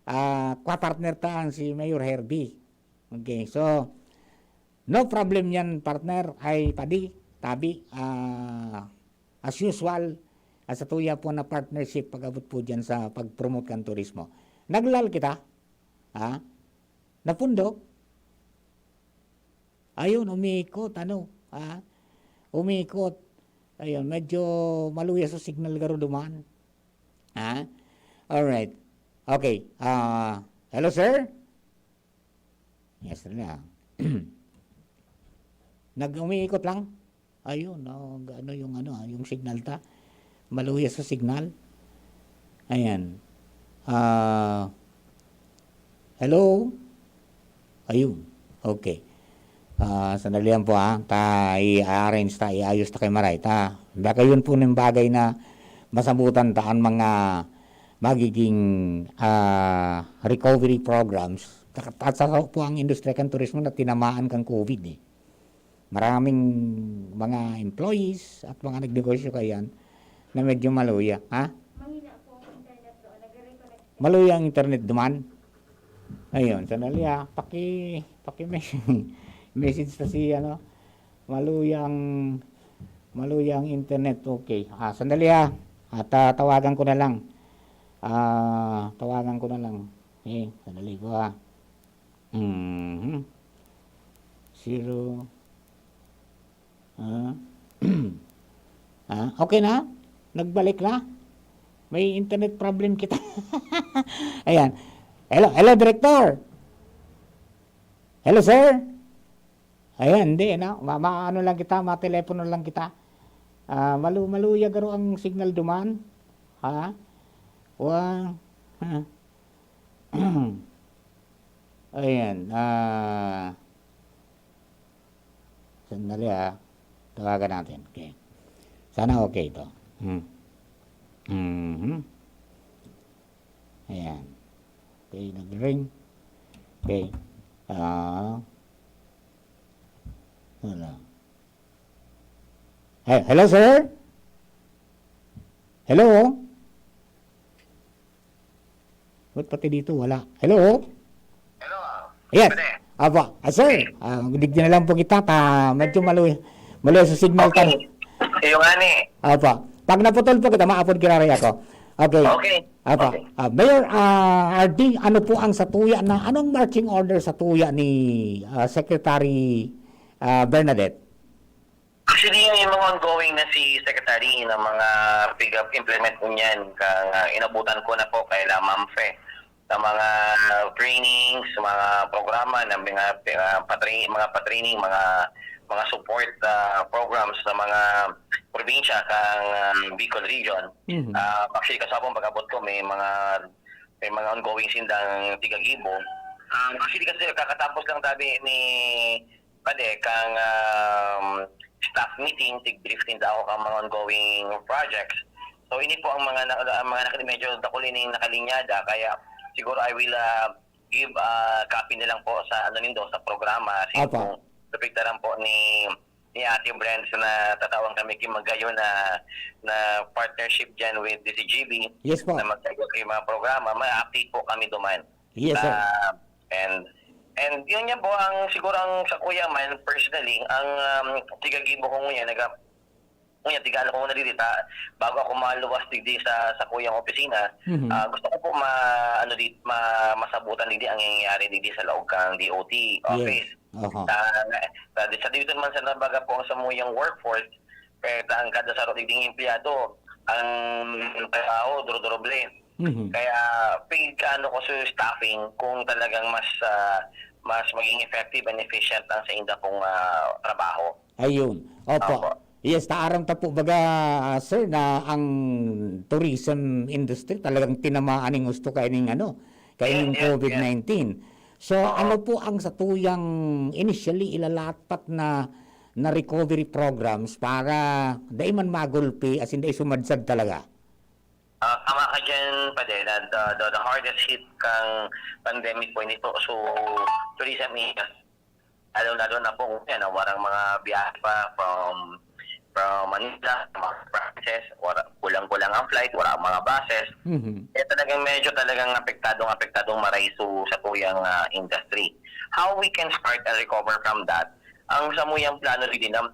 ah, kwa-partner ta ang si Mayor Herbie. Okay, so, no problem yan, partner, ay padi, tabi, ah, as usual, ah, satuya po na partnership pag-abot po dyan sa pag-promote kan turismo. Naglal kita, ha? Napundok. Ayun, umiikot, ano, ha? Umiikot. Ayun, medyo maluya sa signal garo duman. Ha? Alright. Okay. Ah, hello, sir? Yes, na. Nag-umiikot lang. Ayun, oh, ano yung ano, ah, yung signal ta. Maluya sa signal. Ayan. Ah, hello? Ayun. Okay. Ah, sandali lang po, ha. Ta, i-arrange ta, iayos ta kay Maray ta. Baka yun po yung bagay na masabutan ta ang mga magiging, ah, recovery programs. At sa po ang industriya kan turismo na tinamaan kan COVID, eh. Maraming mga employees at mga nagnegosyo kayan na medyo maluya, ha? Mahina po ang internet doon. Nagre-reconnect. Maluya ang internet duman. Ayun, sandali, ah. Paki, paki mes-, message ta si, ano, maluya ang, maluya ang internet. Okay. Ah, sandali, ah. At, ah, tawagan ko na lang. Ah, tawagan ko na lang. Eh, sandali po, ah. Mhm. Zero. Ah. Ah, okay na? Nagbalik na? May internet problem kita. Ayan. Hello, hello, Director. Hello, sir. Ayan, hindi, no? Ma-, ma-, ano lang kita, matelepono lang kita. Ah, malu-, maluya garo ang signal duman. Ha? Wa-, ha? Ayan, ah, sandali, ah. Tawagan natin. Okay. Sana okay ito. Hmm. Mhm. Ayan. Okay, nag-ring. Okay. Ah. Wala. Ay, hello, sir? Hello? Ba't pati dito wala? Hello? Hello? Yes. Pwede? Apo. Ah, sir, ah, digdi na lang po kita. Ta, medyo maluwi. Maluwi sa signal ta. Okay. Yung ani. Apo. Pag naputol po kita, maapod giraray ako. Okay. Okay. Apo. Okay. Ah, Mayor, ah, R D, ano po ang satuya na, anong marching order satuya ni, ah, Secretary, ah, Bernadette? Actually, may mga ongoing na si Secretary na mga pig-up implement niyan. Kang, ah, inabutan ko na po kay La Mamfe sa mga trainings, mga programa na mga, ah, patra-, mga patraining, mga, mga support, ah, programs sa mga probinsya kang, ah, Bicol Region. Mhm. Ah, actually, kasabong pag-abot ko, may mga, may mga ongoing sindang tigagibo. Um, actually, kasi kakatapos lang tabi ni Pade, kang, um, staff meeting, tig-brief ninda ako kang mga ongoing projects. So, ini po ang mga na-, ang mga naka-, medyo dakul ining nakalinyada, kaya siguro I will, ah, give, ah, copy na lang po sa, ano nindo, sa programa. Apo. Kung napigtaran po ni, ni Ate Brent na tatawan kami ki magayon na, na partnership dyan with D C G B. Yes po. Na magkaiba kay mga programa, may update po kami duman. Yes, sir. Ah, and, and yun yan po ang, siguro ang sa kuya man, personally, ang, um, tigagibo ko ngunyan, naga-, ngunyan, tigano ko muna dito, ta-, bago ako maluwas digdi sa, sa kuyang opisina, Mhm. ah, gusto ko po ma-, ano di-, ma-, masabutan digdi ang nangyayari digdi sa laog kang D O T Yes. office. Aha. Sa, sa, sa dito naman sa nabaga po ang samuyang workforce, eh, ta-, ang kada saro digding empleyado, ang trabaho, duro-duroble. Mhm. Kaya, pig-, ano ko sa staffing, kung talagang mas, ah, mas maging effective and efficient ang sa inda pong, ah, trabaho. Ayun. Opo. Opo. Yes, ta-, aram ta po baga, ah, sir, na ang tourism industry talagang tinamaan ning husto kaining ano, kaining Yes, yes, yes. COVID nineteen. So, Oo. ano po ang satuyang initially ilalapat na, na recovery programs para dai man magulpi, as in, dai sumadsad talaga? Ah, tama ka dyan, Pade, na the, the, the hardest hit kang pandemic po ini po. So, tourism industry, lalo-lalo na po ngayon, ah, warang mga biyahe pa from, from Manila, mga provinces, wara, kulang-kulang ang flight, wala ang mga buses. Mhm. Kaya talagang medyo talagang apektadong-apektadong maray so sa tuyang, ah, industry. How we can start and recover from that? Ang samuyang plano din na,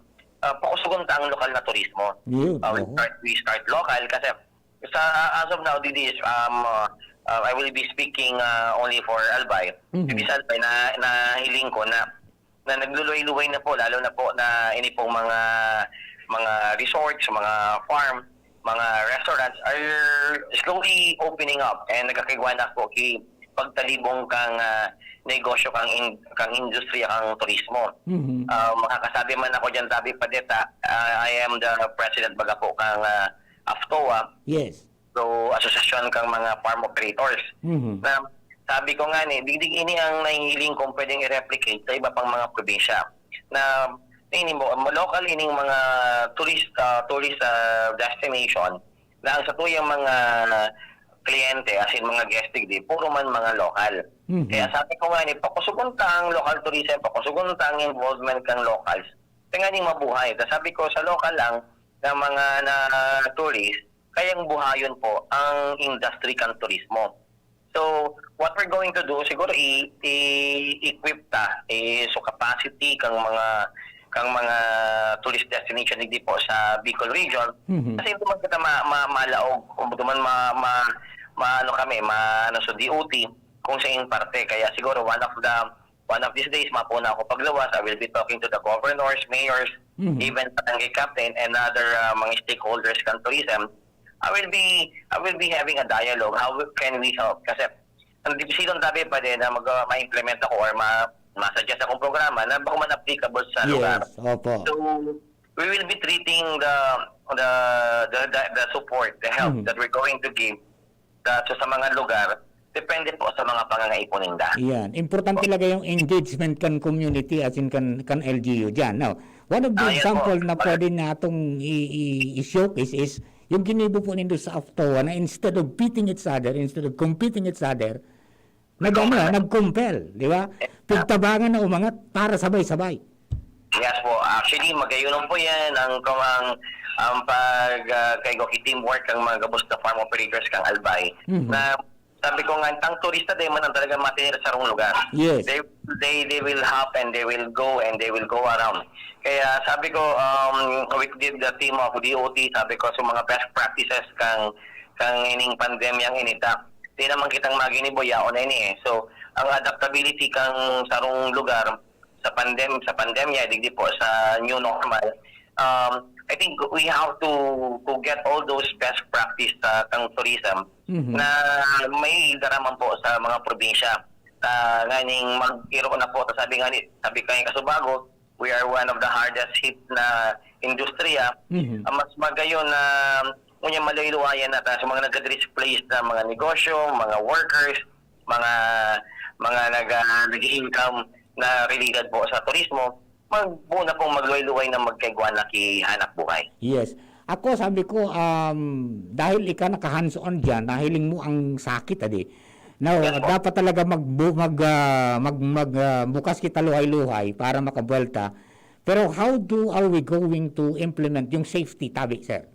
ah, pakusugon ta ang lokal na turismo. Yun, Ah, we oo. start, we start local kasi sa, as of now, this is, um, uh, uh, I will be speaking, uh, only for Albay. Mhm. This Albay na, na hiling ko na, na nagluluway-luway na po, lalo na po na ini pong mga, mga resorts, mga farm, mga restaurants are slowly opening up and nagkakaigwa na po ki pagtalibong kang, ah, negosyo, kang in-, kang industriya, kang turismo. Mhm. Ah, makakasabi man ako dyan, sabi pa deta, ah, I am the president baga po kang, ah, AFTOA. Yes. So, asosasyon kang mga farm operators. Mhm. Na sabi ko nga ni, digdig ini ang nahihiling kong pwedeng i-replicate sa iba pang mga probinsya. Na, ini mo, local ining mga tourist, ah, tourist, ah, destination na ang satuyang mga kliyente, as in mga guest digdi, puro man mga lokal. Mhm. Kaya sabi ko nga ni, pakusugon ta ang local tourism, pakusugon ta ang involvement kang locals. Kaya nga ni mabuhay. Tas sabi ko, sa local lang na mga na tourist, kayang buhayon po ang industry kang turismo. So, what we're going to do, siguro i-, i-equip ta, eh, so capacity kang mga, kang mga tourist destination digdi po sa Bicol region. Mhm. Kasi hindi man kita ma-, ma-, malaog, kung duman ma-, ma-, ma-, ano kami, ma-, ano, so D O T, kung sa iyong parte. Kaya siguro one of the, one of these days, mapuna ako pagluwas, I will be talking to the governors, mayors, Mhm. even barangay captain, and other, ah, mga stakeholders kan tourism. I will be, I will be having a dialogue. How can we help? Kasi ang dipisilon tabi pa din na mag-, ah, ma-implement ako or ma-, ma-suggest akong programa na baka man applicable sa lugar. Yes, opo. So, we will be treating the, the, the, the, the support, the help Mhm. that we're going to give the, sa, sa mga lugar, depende po sa mga pangangaipo ninda. Yan. Importante talaga yung engagement kan community, as in kan, kan L G U dyan. Now, one of the Ah, yan example po. na pwede natong i-, i-, i-showcase is yung ginibo po nindo sa AFTOA na instead of pitting each other, instead of competing each other, nag-, Compel. ano, nag-compel, di ba? Pigtabangan na umangat para sabay-sabay. Yes po. Actually, magayon po yan ang, ang, ang pag, ah, kay Goki teamwork ang mga gabos na farm operators kang Albay. Mhm. Na sabi ko nga, ang turista din man ang talaga matinira sa sarong lugar. Yes. They, they, they will hop and they will go and they will go around. Kaya sabi ko, um, with the, the team of D O T, sabi ko, sa mga best practices kang, kang ining pandemyang inita, di naman kitang maginibo, yaon na ini eh. So, ang adaptability kang sarong lugar sa pandem-, sa pandemya, digdi po sa new normal, um, I think we have to, to get all those best practice sa kang tourism Mhm. na may daraman po sa mga probinsya. Ah, nganing mag-iro na po, sabi nga ni, sabi ko nga kasubago, we are one of the hardest hit na industriya. Mhm. Ah, mas magayon na, ngunyan, maluluwayan na ta sa mga nagka-displace na mga negosyo, mga workers, mga, mga nag-, ah, nag-i-income na related po sa turismo, magbuo na pong magluway-luway na magkaigwa na ki hanap buhay. Yes. Ako, sabi ko, um, dahil ika naka-hands-on dyan, nahiling mo ang sakit, adi. Now, Yes po. dapat talaga magbu-, mag, ah, mag, mag, ah, bukas kita luhay-luhay para makabuelta. Pero how do, are we going to implement yung safety tabi, sir?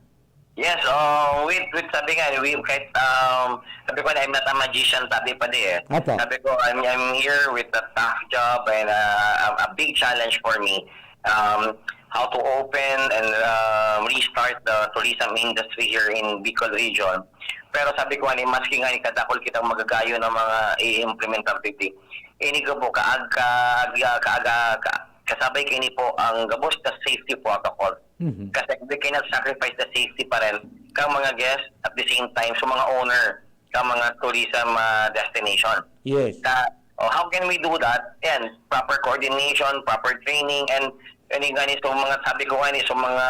Yes, uh, with, with sabi nga, we, kahit, um, sabi ko na, I'm not a magician, sabi pa di eh. Opo. Sabi ko, I'm, I'm here with a tough job and uh, a, a big challenge for me. Um, how to open and uh, restart the tourism industry here in Bicol region. Pero sabi ko nga ni, maski nga ni kadakol kitang magagayo ng mga i-implement activity, ini ko po, kaag-, kaag-, kaaga, ka-, kasabay kini po ang gabos na safety protocol. Mhm. Kasi we cannot sacrifice the safety pa rin kang mga guests at the same time sa mga owner kang mga tourism, ah, destination. Yes. Sa, oh, how can we do that? Yan, proper coordination, proper training, and, and yung gani sa mga, sabi ko nga ni, sa mga,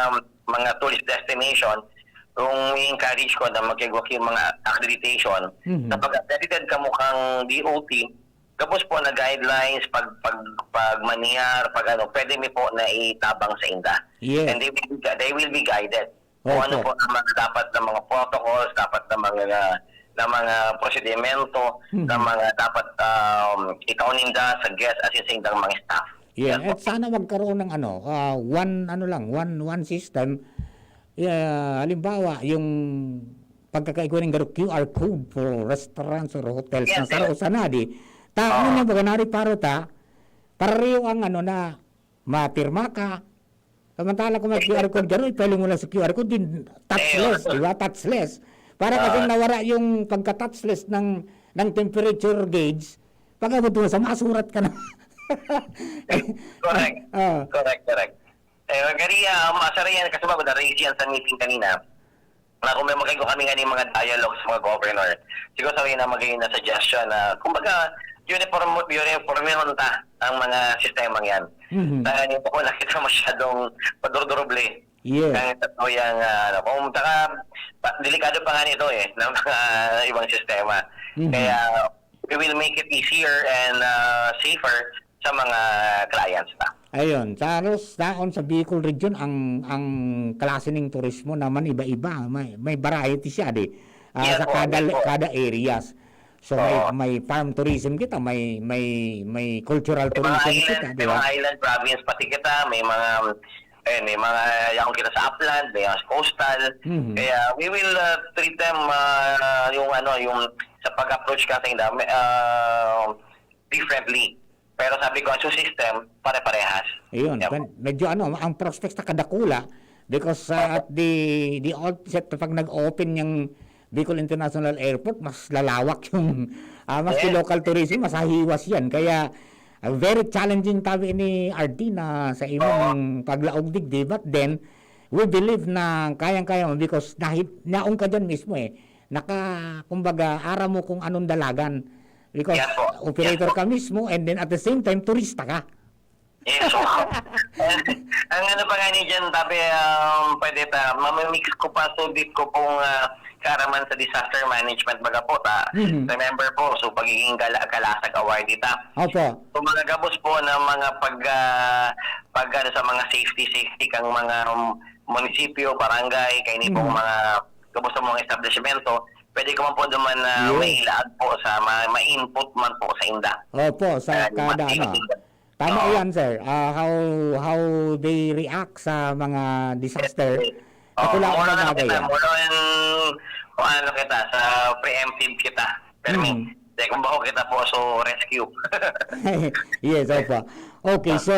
mga tourist destination, kung i-encourage ko na magkigwa yung mga accreditation, Mhm. kapag accredited ka mo kang D O T, gabos po na guidelines, pag, pag, pagmanihar, pag ano, pwede mi po na itabang sa inda. Yes. And they will be, they will be guided. Kung ano Opo. po ang mga dapat na mga protocols, dapat na mga, na mga prosedimento, Mhm. na mga dapat, um, ikaw ninda sa guest as in sa indang mga staff. Yeah, Yan po. at sana magkaroon ng ano, ah, one ano lang, one one system. Yeah, halimbawa, yung pagkakaigwa ng garo Q R code for restaurants or hotels Yes, na sir. saro sa nadi, ta, ano Oo. na, baga nariparo ta, pareho ang ano na, mapirma ka. Samantala kung may Q R code garo, ipailing mo lang sa Q R code, din touchless, Ayun. di ba? Touchless. Para kasing Ah. nawara yung pagka-touchless ng, ng temperature gauge, pag-abot mo sa masurat ka na. Correct. Ah. Correct, correct. Eh, gari, ah, masara yan kasi bago na-raise yan sa meeting kanina. Na kung may magkaigo kami nga ning mga dialogue sa mga governor, siguro sa na magayon na suggestion na, kumbaga, uniform, uniformihon ta ang mga sistemang yan. Mhm. Tanganing bako na kita masyadong padurduruble. Yes. Ang tatuyang, ah, ano, kung taka, pa, delikado pa nga nito eh, ng mga ibang sistema. Mhm. Kaya, we will make it easier and, ah, safer sa mga clients ta. Ayun, sa halos daon sa Bicol Region, ang, ang klase ning turismo naman iba-iba. May, may variety siya, di? Ah, Yes sa po, kada, yes po. kada areas. So, may, Oo. may farm tourism kita, may, may, may cultural May mga tourism island, kita, di may ba? mga island province pati kita, may mga, eh, may mga yaon kita sa upland, may mga coastal. Mhm. Kaya we will, uh, treat them, uh, yung ano, yung sa pag-approach ka sa inda, may, uh, differently. Pero sabi ko, as a system, pare-parehas. Ayun, Yep. kan-, medyo ano, ang prospects na kadakula because, ah, Opo. at the, the outset, pag nag-open yung Bicol International Airport, mas lalawak yung, ah, mas Yes. yung local tourism, mas hahiwas yan. Kaya, ah, very challenging tabi ni R D na sa imong Oo. paglaog digdi. But then, we believe na kayang-kaya mo because nahi-, naong ka dyan mismo eh. Naka, kumbaga, aram mo kung anong dalagan. Because Yan po. operator Yan po. ka mismo and then at the same time, turista ka. Yes, so, ang ano pa nga ni dyan, tabi, um, pwede ta, mamimix ko pa, sudit ko pong, ah, kaaraman sa disaster management, baga po, ta, Mhm. remember po, so pagiging gala-, kalasag awardee ta. Opo. So, mga gabos po ng mga pag, ah, pag, ano, sa mga safety, safety kang mga, um, munisipyo, barangay, kaini pong Mhm. mga gabos sa mga establishmento, pwede ko man po duman na Yes. mailaag po sa ma-, ma-input man po sa inda. Opo, sa Ah, kada, ma-, ano. Tama Oo. yan, sir. Ah, how, how they react sa mga disaster. Yes, yes. At Oo, wala akong more on ano magagawa. kita, more on, kung ano kita, sa preemptive kita. Permi. Mm. Kaya kung bako kita po, so rescue. Yes, opo. Okay, Ah. so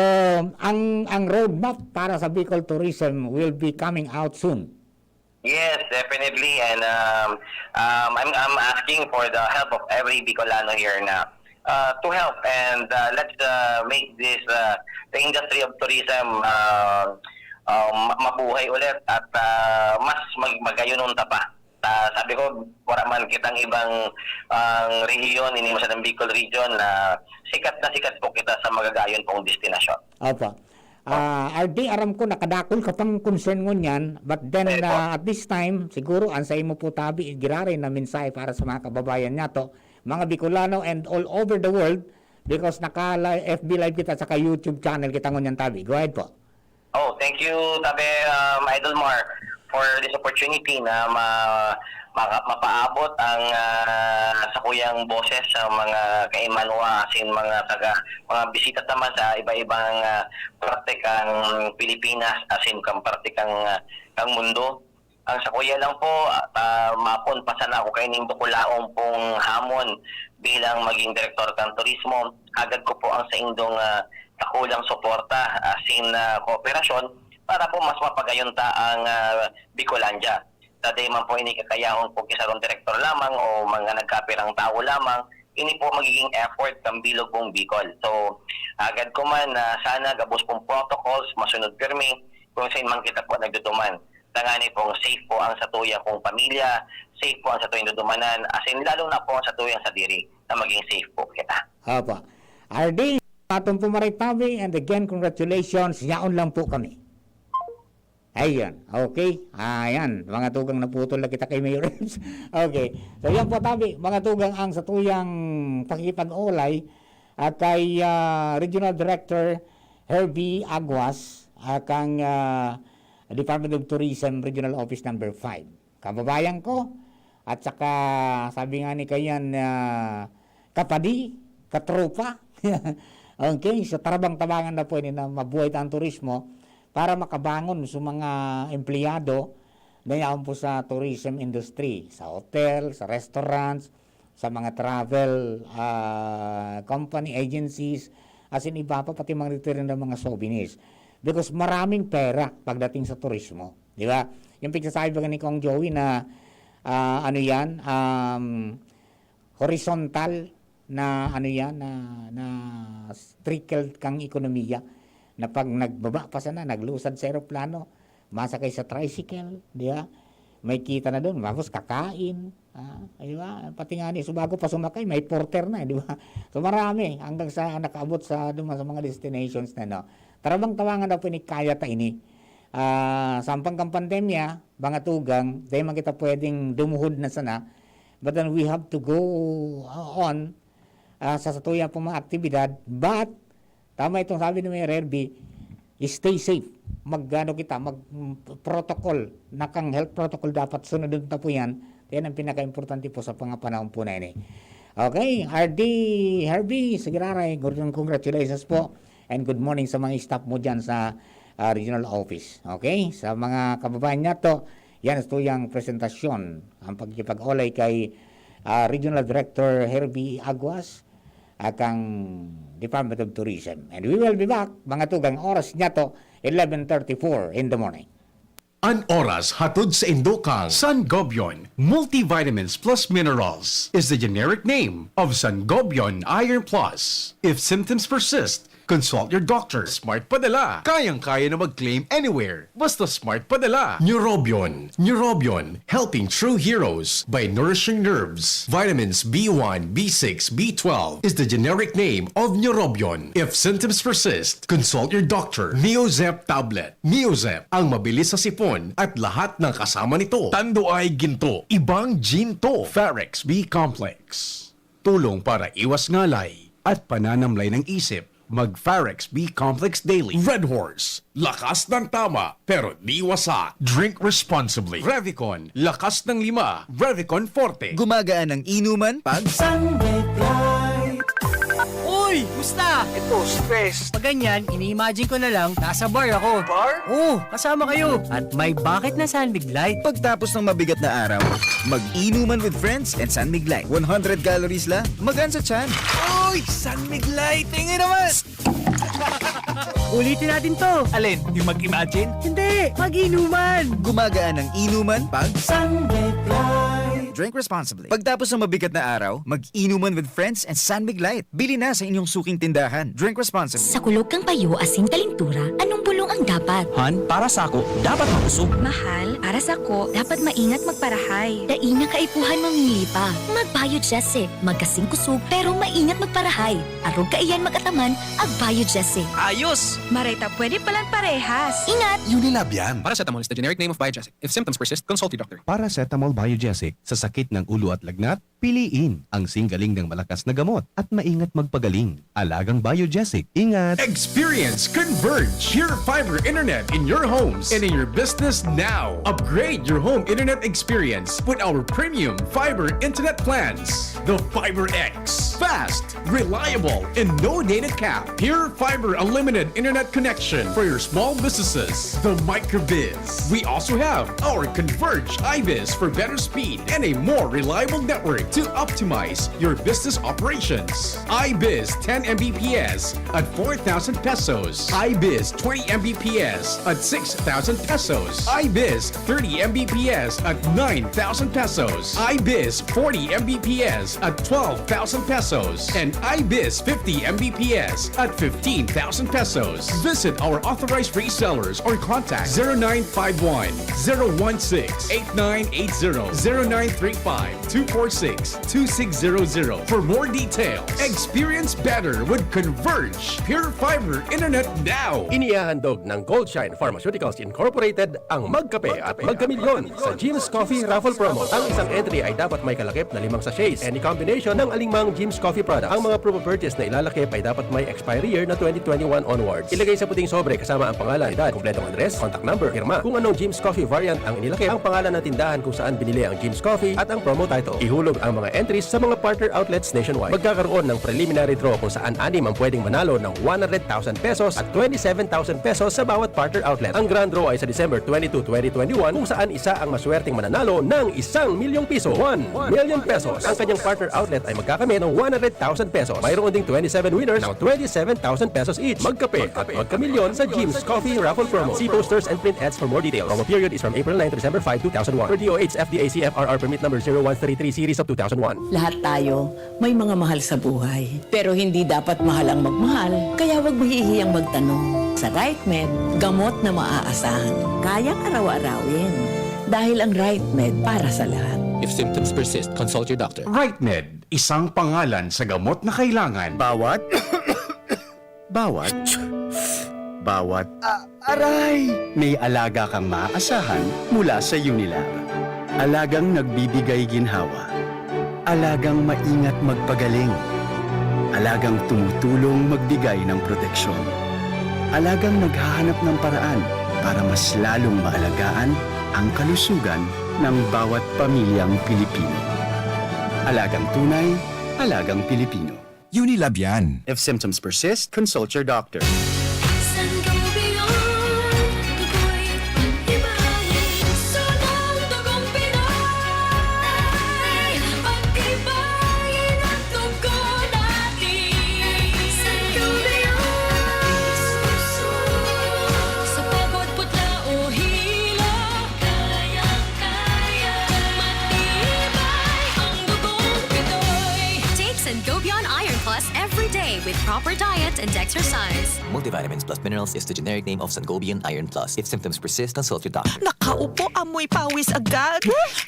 ang, ang roadmap para sa Bicol Tourism will be coming out soon. Yes, definitely. And, um, um, I'm, I'm asking for the help of every Bicolano here na, uh, to help and, uh, let's, uh, make this, uh, the industry of tourism, uh, um, ma-, mabuhay ulit at, uh, mas mag-, magayunon ta pa. Ah, sabi ko, wala man kitang ibang, ang rehiyon, ini mo sa Bicol region na sikat na sikat po kita sa magagayon pong destinasyon. Opo. Ah, R D, aram ko nakadakul ka pang concern ngunyan, but then, Opo. ah, at this time, siguro ang sa imo po tabi, giraray na mensahe para sa mga kababayan nato, mga Bicolano and all over the world, because naka-li-, F B Live kita saka YouTube channel kita ngunyan tabi. Go ahead po. Oh, thank you, tabi, um, Idol Mar, for this opportunity na ma-, maka-, mapaabot ang, ah, sakuyang boses sa mga kaimanwa, asin mga taga, mga bisita naman sa iba-ibang, ah, parte kang Pilipinas, asin kang parte kang, ah, kang mundo. Ang sakuya lang po, ah, mapon pa sana ako kaining dakulaon pong hamon bilang maging direktor kan turismo. Agad ko po ang saindong, ah, dakulang suporta, asin, ah, kooperasyon para po mas mapagayon ta ang, ah, Bicolandia. Sa di man po ini kakayahon po ki sarong direktor lamang o mga nagkapirang tawo lamang, ini po magiging effort kan bilog pong Bicol. So, agad ko man na sana gabos pong protocols, masunod pirmi kung saan man kita po nagduduman. Tangani pong safe po ang satuya kong pamilya, safe po ang satuyang dudumanan, asin lalo na po ang satuyang sadiri na maging safe po kita. Opo. R D, atong pumaray tabi, and again, congratulations. Yaon lang po kami. Ayun. Okay. Ayan. Mga tugang, naputol na kita kay Mayor Ems. Okay. So, yan po, tabi. Mga tugang, ang satuyang pakikipag-olay, ah, kay, ah, Regional Director Herbie Aguas, ah, kang, ah, Department of Tourism Regional Office Number Five. Kababayan ko, at saka sabi nga ni kayan, ah, kapadi, katropa. Okay, so tarabang-tabangan na po ini na mabuhay ta ang turismo para makabangon sa mga empleyado na yaon po sa tourism industry, sa hotel, sa restaurants, sa mga travel, ah, company, agencies, as in iba pa, pati mga nagtitinda ng mga souvenirs. Because maraming pera pagdating sa turismo, di ba? Yung pagsasabi ba ni Kong Joey na, ah, ano yan, um, horizontal na ano yan, na, na trickle kang ekonomiya, na pag nagbaba pa sana, naglusad sa eroplano, masakay sa tricycle, di ba? May kita na doon, tapos kakain, ah, di ba? Pati nga ni, so bago pa sumakay, may porter na, di ba? So marami, hanggang sa nakaabot sa, duman sa mga destinations na, no? Tarabang-tabangan na po ni kaya ta ini. Ah, sampang kang pandemya, mga tugang, di man kita pwedeng dumuhod na sana, but then we have to go on, ah, sa satuya pong mga aktibidad, but tama itong sabi ni Mayor Herbie, stay safe. Mag, ano kita, mag, mm, protocol, nakang health protocol dapat sunodon ta po yan. Yan ang pinaka-importante po sa mga panahon po na ini. Okay, R D Herbie, sige raray, congratulations po. And good morning sa mga staff mo dyan sa, ah, regional office. Okay, sa mga kababayan niya to, yan ito yung presentasyon, ang pagkipag-olay kay, ah, Regional Director Herbie Aguas, ah, kang Department of Tourism. And we will be back, mga tugang, oras niya to, eleven thirty-four in the morning. An oras hatod sa indo kang Sangobion Multivitamins Plus Minerals is the generic name of Sangobion Iron Plus. If symptoms persist, consult your doctor. Smart Padala. Kayang-kaya na mag-claim anywhere. Basta Smart Padala. Neurobion. Neurobion. Helping true heroes by nourishing nerves. Vitamins B one, B six, B twelve is the generic name of Neurobion. If symptoms persist, consult your doctor. Neozep tablet. Neozep, ang mabilis sa sipon at lahat ng kasama nito. Tanduay ginto, ibang ginto. Farex B Complex. Tulong para iwas ngalay at pananamlay ng isip. Mag Farex B Complex Daily. Red Horse, lakas ng tama, pero di wasak. Drink responsibly. Revicon, lakas ng lima. Revicon Forte. Gumagaan ang inuman pag Sunbet Light. Uy! Musta? Ito, stress. Pag ganyan, ini-imagine ko na lang, nasa bar ako. Bar? Oo, kasama kayo. At may bakit na San Mig Light. Pagtapos ng mabigat na araw, mag-inuman with friends and San Mig Light. One hundred calories lang, magaan sa tiyan. Uy! San Mig Light! Tingin naman! Ulitin natin to. Alin? Yung mag-imagine? Hindi! Mag-inuman! Gumagaan ang inuman pag Sunbet Light. Drink responsibly. Pagtapos ng mabigat na araw, mag-inuman with friends and San Mig Light. Bili na sa inyong suking tindahan. Drink responsibly. Sa kulog kan payo asin kalintura, anong bulong ang dapat? Han, para sako, dapat makusog. Mahal, para sako, dapat maingat magparahay. Dai na kaipuhan mamili pa. Mag-Biogesic, magkasing kusog, pero maingat magparahay. Arog kaiyan mag-ataman, ag-Biogesic. Ayos! Maray ta pwede palan parehas. Ingat! Unilab yan. Paracetamol is the generic name of Biogesic. If symptoms persist, consult your doctor. Paracetamol Biogesic. Sa sakit ng ulo at lagnat, piliin ang singgaling ng malakas na gamot at maingat magpagaling. Alagang Biogesic. Ingat! Experience Converge Pure Fiber Internet in your homes and in your business now. Upgrade your home internet experience with our premium fiber internet plans. The Fiber X. Fast, reliable, and no data cap. Pure Fiber Unlimited Internet Connection for your small businesses. The Microbiz. We also have our Converge iBiz for better speed and a more reliable network to optimize your business operations. iBiz ten M B P S at four thousand pesos. iBiz twenty M B P S at six thousand pesos. iBiz thirty M B P S at nine thousand pesos. iBiz forty M B P S at twelve thousand pesos. And iBiz fifty M B P S at fifteen thousand pesos. Visit our authorized resellers or contact zero nine five one, zero one six, eight nine eight zero, zero nine Three five two four six two six zero zero for more details. Experience better with Converge Pure Fiber Internet now. Inihahandog ng Goldshine Pharmaceuticals Incorporated ang Magkape at Magkamilyon sa Jim's Coffee Raffle Promo. Ang isang entry ay dapat may kalakip na limang sachets. Any combination ng alingmang Jim's Coffee product. Ang mga proof of purchase na ilalakip ay dapat may expiry year na twenty twenty-one onwards. Ilagay sa puting sobre kasama ang pangalan, edad, kompletong address, contact number, pirma. Kung anong Jim's Coffee variant ang inilakip, ang pangalan ng tindahan kung saan binili ang Jim's Coffee, at ang promo title. Ihulog ang mga entries sa mga partner outlets nationwide. Magkakaroon ng preliminary draw kung saan anim ang pwedeng manalo ng one hundred thousand pesos at twenty-seven thousand pesos sa bawat partner outlet. Ang grand draw ay sa December twenty-two, twenty twenty-one, kung saan isa ang maswerteng mananalo ng isang milyong piso, one million pesos. Ang kanyang partner outlet ay magkakamit ng one hundred thousand pesos. Mayroon ding twenty-seven winners ng twenty-seven thousand pesos each. Magkape at magkamilyon sa Jim's Coffee Raffle Promo. See posters and print ads for more details. Promo period is from April nine to December five, two thousand one. Per D O H F D A C F R R Permit Number zero one three three Series of two thousand one. Lahat tayo may mga mahal sa buhay. Pero hindi dapat mahal ang magmahal, kaya huwag mahihiyang magtanong. Sa RightMed, gamot na maaasahan. Kayang araw-arawin. Dahil ang RightMed para sa lahat. If symptoms persist, consult your doctor. RightMed, isang pangalan sa gamot na kailangan. Bawat, bawat, bawat, ah, aray! May alaga kang maaasahan mula sa Unilab. Alagang nagbibigay ginhawa. Alagang maingat magpagaling. Alagang tumutulong magbigay ng proteksyon. Alagang naghahanap ng paraan para mas lalong maalagaan ang kalusugan ng bawat pamilyang Pilipino. Alagang tunay, alagang Pilipino. Unilab yan. If symptoms persist, consult your doctor. Sangobion, dugo'y pagtibayin, sunang dugong Pinoy. Pagtibayin ang dugo natin. Sangobion, sa pagod, putla o hilo, kayang-kaya. Matibay ang dugong Pinoy. Take Sangobion Iron Plus every day with proper diet and exercise. Multivitamins plus minerals is the generic name of Sangobion Iron Plus. If symptoms persist, consult your doctor. Nakaupo, amoy pawis agad.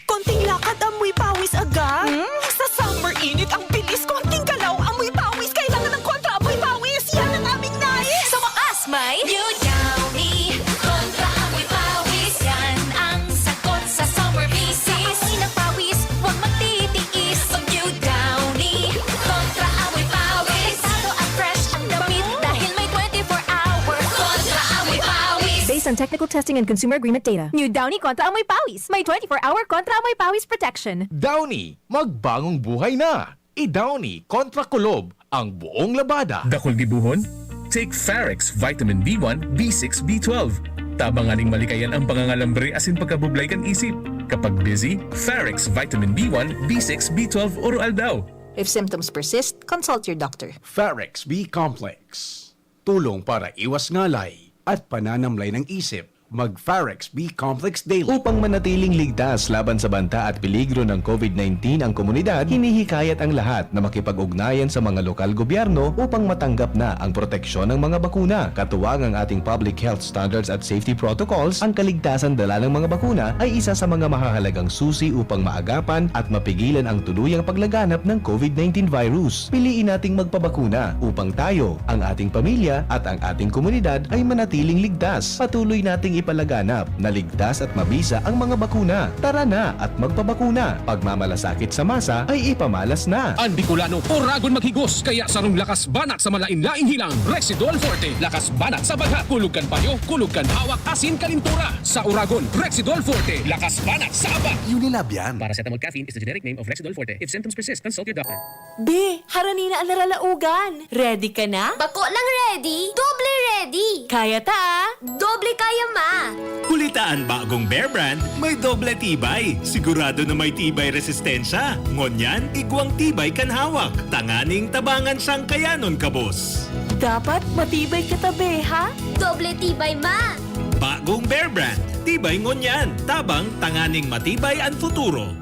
Konting lakad, amoy pawis agad. Hmm? Sa summer init, ang bilis. Konting galaw, amoy pawis. Kailangan ng kontra amoy pawis. Yan ang aming nais. Sa wakas, may New Downy Kontra Amoy Pawis. Yan ang sagot sa summer visit. Sa amoy ng pawis, huwag magtitiis. Pag New Downy Kontra Amoy Pawis. Protektado at fresh ang damit dahil may twenty-four hour Kontra Amoy Pawis. Based on technical testing and consumer agreement data. New Downy Kontra Amoy Pawis. May twenty-four hour Kontra Amoy Pawis protection. Downy, magbagong buhay na! I-Downy kontra kulob ang buong labada. Dakul gibohon? Take Farex Vitamin B one, B six, B twelve. Tabang nganing malikayan ang pangangalambre asin pagkabublay kan isip. Kapag busy, Farex Vitamin B one, B six, B twelve oro-aldaw. If symptoms persist, consult your doctor. Farex B Complex. Tulong para iwas ngalay at pananamlay ng isip. Mag Farex B Complex Daily. Upang manatiling ligtas laban sa banta at peligro ng COVID nineteen ang komunidad, hinihikayat ang lahat na makipag-ugnayan sa mga lokal gobyerno upang matanggap na ang proteksyon ng mga bakuna. Katuwang ang ating public health standards at safety protocols, ang kaligtasan dala ng mga bakuna ay isa sa mga mahahalagang susi upang maagapan at mapigilan ang tuluyang paglaganap ng COVID nineteen virus. Piliin nating magpabakuna upang tayo, ang ating pamilya at ang ating komunidad ay manatiling ligtas. Patuloy nating ipalaganap na ligtas at mabisa ang mga bakuna. Tara na at magpabakuna. Pagmamalasakit sa masa ay ipamalas na. Ang Bicolano, oragon maghigos, kaya sarong lakas banat sa malain-laing hilang, Rexidol Forte. Lakas banat sa baghat, kulog kan payo, kulog kan hawak, asin kalintura. Sa oragon, Rexidol Forte. Lakas banat sa abak. Unilab yan. Paracetamol caffeine is the generic name of Rexidol Forte. If symptoms persist, consult your doctor. Be, harani na an naralaogan. Ready ka na? Bako lang ready, doble ready. Kaya ta, ah. Doble kaya, ma. Huli ta an bagong Bear Brand, may doble tibay. Sigurado na may tibay resistensya. Ngunyan, igwang tibay kan hawak. Tanganing tabangan siyang kayanon kabos. Dapat matibay kita, be, ha? Doble tibay, ma. Bagong Bear Brand, tibay ngunyan, tabang tanganing matibay an futuro.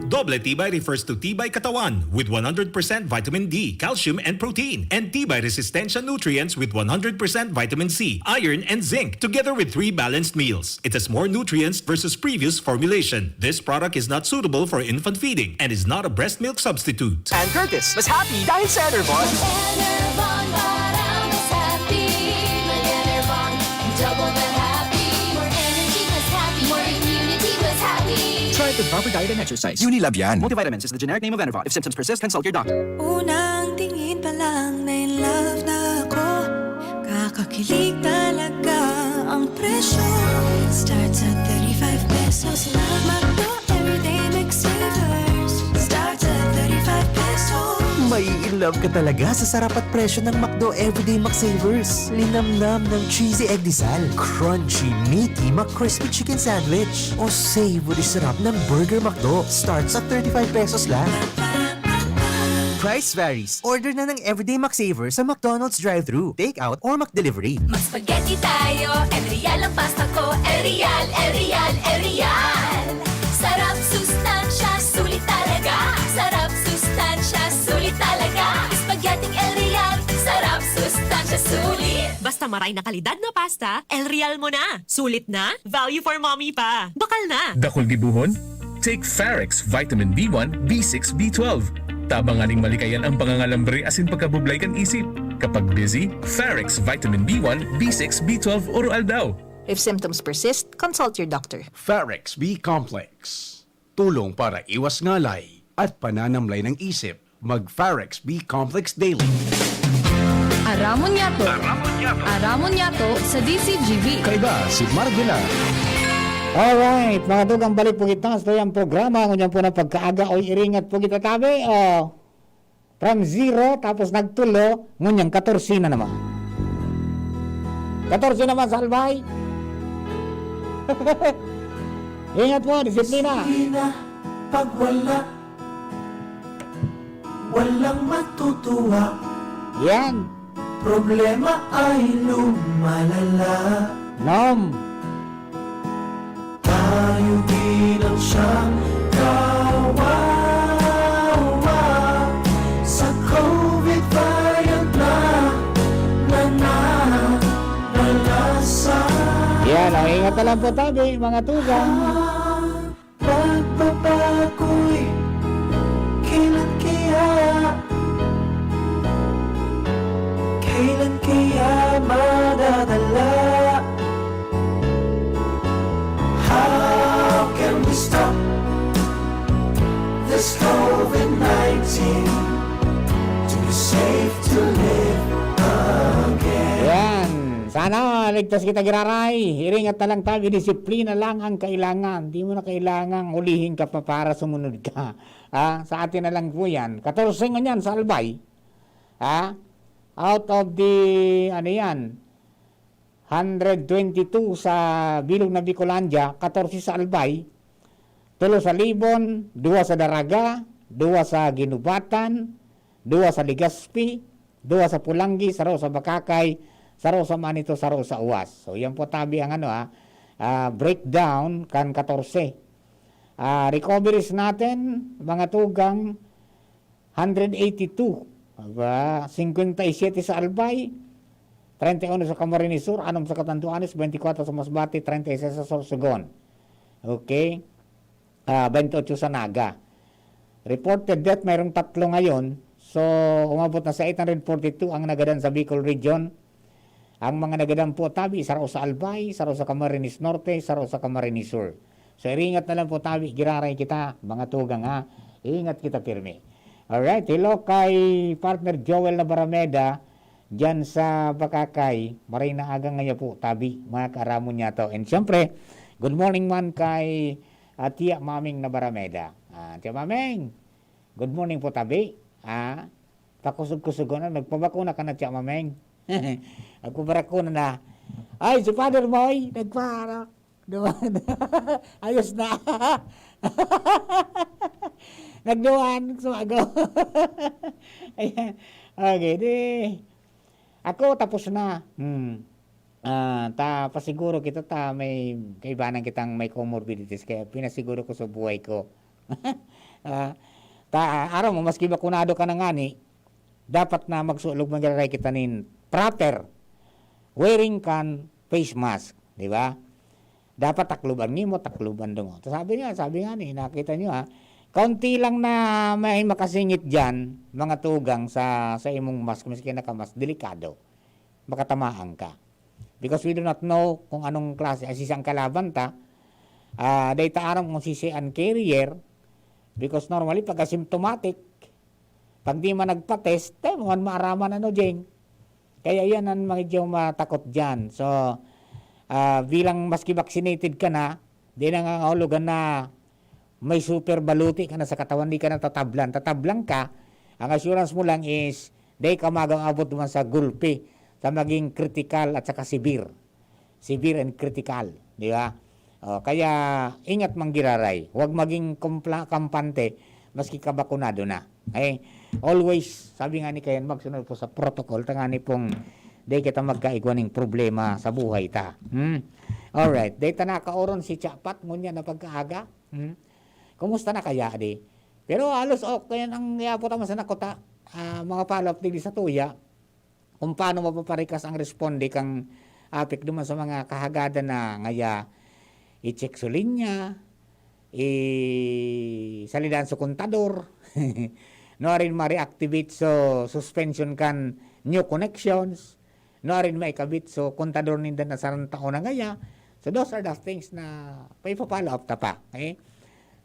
Doble Tibay refers to Tibay Katawan with one hundred percent vitamin D, calcium, and protein, and Tibay Resistensya nutrients with one hundred percent vitamin C, iron, and zinc, together with three balanced meals. It has more nutrients versus previous formulation. This product is not suitable for infant feeding and is not a breast milk substitute. And Curtis, mas happy dahil sa Enervon. Enervon para mas happy. Mag-Enervon, double the happy. More energy, mas happy. More immunity, mas happy. Try the proper diet and exercise. Unilab yan. Multivitamins is the generic name of Enervon. If symptoms persist, consult your doctor. Unang tingin pa lang na in love na ako. Kakakilig talaga ang presyo. Starts at thirty-five pesos lang. McDo Everyday McSavers. Starts at thirty-five pesos. Mai-in love ka talaga sa sarap at presyo ng McDo Everyday McSavers. Linamnam ng cheesy egg disal, crunchy, meaty McCrispy Chicken Sandwich, o savory sarap ng Burger McDo. Starts at thirty-five pesos lang. Price varies. Order na ng Everyday McSaver sa McDonald's drive-thru, take-out, or McDelivery. Mag-spaghetti tayo, El Real ang pasta ko. El Real, El Real, El Real. Sarap, sustansya, sulit talaga. Sarap, sustansya, sulit talaga. Spaghetti El Real. Sarap, sustansya, sulit. Basta maray na kalidad na pasta, El Real mo na. Sulit na, value for mommy pa. Bakal na. Dakul gibohon? Take Farex Vitamin B one, B six, B twelve. Tabang nganing malikayan ang pangangalambre asin pagkabublay kan isip. Kapag busy, Farex Vitamin B one, B six, B twelve oro-aldaw. If symptoms persist, consult your doctor. Farex B Complex. Tulong para iwas ngalay at pananamlay ng isip. Mag Farex B Complex Daily. Aramon niyato. Aramon niyato. Aramon niyato sa D C G B. Kaiba si Mark Villar. Alright, mga tugang, balik po kita sa tuyang programa. Ngunyan po na pagkaaga, oy, iringat po kita tabi. Oh, from zero, tapos nagtulo, ngunyan katorse na naman. Katorse naman sa Albay. Ingat po, disiplina. Disiplina, pag wala, walang matutuwa. Yan. Problema ay lumalala. Nom. Tayo bilang siyang kawawa sa covid variant na nananalasa. Yan, ang ingat na lang po tabi, mga tugang. Pagbabago'y kailan kaya? Kailan kaya madadala? How can we stop this covid nineteen? To be safe to live again. Yan. Sana ligtas kita giraray. Iringat na lang tabi, disiplina lang ang kailangan. Di mo na kailangang ulihin ka pa para sumunod ka. Ah, sa atin na lang po yan. Katorse ngunyan sa Albay. Ah, out of the, ano yan, hundred twenty-two sa bilog na Bicolandia, katorse sa Albay, tulo sa Libon, duwa sa Daraga, duwa sa Guinobatan, duwa sa Legazpi, duwa sa Polangui, saro sa Bacacay, saro sa Manito, saro sa Uas. So, yan po tabi ang ano, ah, ah, breakdown kan katorse. Ah, recoveries natin, mga tugang, hundred eighty-two. Aba, singkwenta y siyete sa Albay, treinta y uno sa Camarines Sur, anom sa Catanduanes, beintikwatro sa Masbate, treinta y seis sa Sorsogon. Okay? Ah, bentiocho sa Naga. Reported death, mayroong tatlo ngayon. So, umabot na sa eight hundred forty-two ang nagadan sa Bicol Region. Ang mga nagadan po tabi, saro sa Albay, saro sa Camarines Norte, saro sa Camarines Sur. So, iringat na lang po tabi, giraray kita, mga tugang, ha. Ingat kita pirmi. Alright, hello kay partner Joel Nabarameda, diyan sa Bacacay. Maray na aga ngaya po, tabi, mga karamon niya to. And syempre, good morning man kay, ah, Tia Maming Nabarameda. Ah, Tia Maming, good morning po, tabi. Ah, pakusog-kusogon na, nagpabakuna ka na, Tia Maming. Nagpabakuna na. Ay, si Father Moy, nagpa-, ano, duman. Ayos na. Nagduman, sumago. Ayan. Okay, di. Ako, tapos na. Hmm. Ah, ta, pasiguro kita ta, may kaibanan kitang may comorbidities, kaya pinasiguro ko sa buhay ko. Ah, ta, aram mo, maski bakunado ka na ngani, dapat na magsulog, magiraray kita nin proper wearing kan face mask, di ba? Dapat takloban nimo, takloban dungo. Ta sabi nga, sabi nga ni, nakita nyo ha, kaunti lang na may makasingit dyan, mga tugang sa, sa imong mask, maski naka-mask, delikado. Makatamaan ka. Because we do not know kung anong klase, asisang kalaban ta, ah, dai ta aram kung sisi an carrier, because normally, pag asymptomatic, pag di man nagpa-test, tayo man maaraman ano, Jeng. Kaya yan ang medyo matakot dyan. So, ah, bilang maski vaccinated ka na, di nangangahulugan na may super baluti ka na sa katawan, di ka na tatablan. Tatablan ka, ang assurance mo lang is, di ka mag-aabot naman sa gulpi, sa maging critical at saka severe. Severe and critical, di ba? O, kaya, ingat manggiraray. Huwag maging kumpla-, kampante, maski kabakunado na. Okay? Always, sabi nga ni Kayan, magsunod po sa protocol. Tangani pong, di kita magkaigwa ning problema sa buhay ta. Hmm? Alright. Dahil ta nakauron si Chapat, ngunyan na pagkaaga. Hmm? Kumusta na kaya, di? Pero halos okay ang yapo tama sa nakuta. Ah, mga follow-up digdi sa tuya. Kung paano mapaparikas ang responde kang apik duman sa mga kahagadan na ngaya i-check so linya, i-salidan so kontador, no, arin ma-reactivate so suspension kan new connections, no, arin maikabit so kontador ninda na sarong taon na ngaya. So those are the things na paipa-follow up ta pa, okay?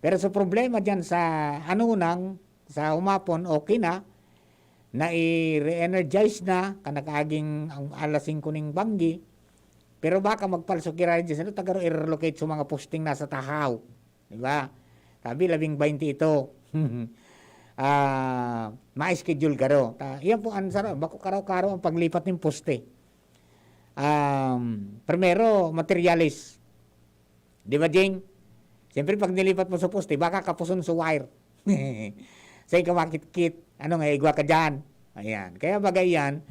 Pero sa problema diyan sa anunang, sa umapon, okay na, nai-re-energize na, kan nag-aging ang alas singko ning banggi, pero baka magpalso ki Ryan Jacinto, ta garo i-relocate sa mga posting nasa Tahaw, di ba? Sabi, labing baynte ito. Ah, ma-schedule garo. Ta, iyan po ang sara-, bako karaw-karaw ang paglipat ning poste. Um, primero, materyales. Di ba, Jing? Siyempre, pag nilipat mo sa poste, baka kapuson sa wire. Sa ikaw makitkit, ano nga, igwa ka dyan. Ayan. Kaya bagay yan,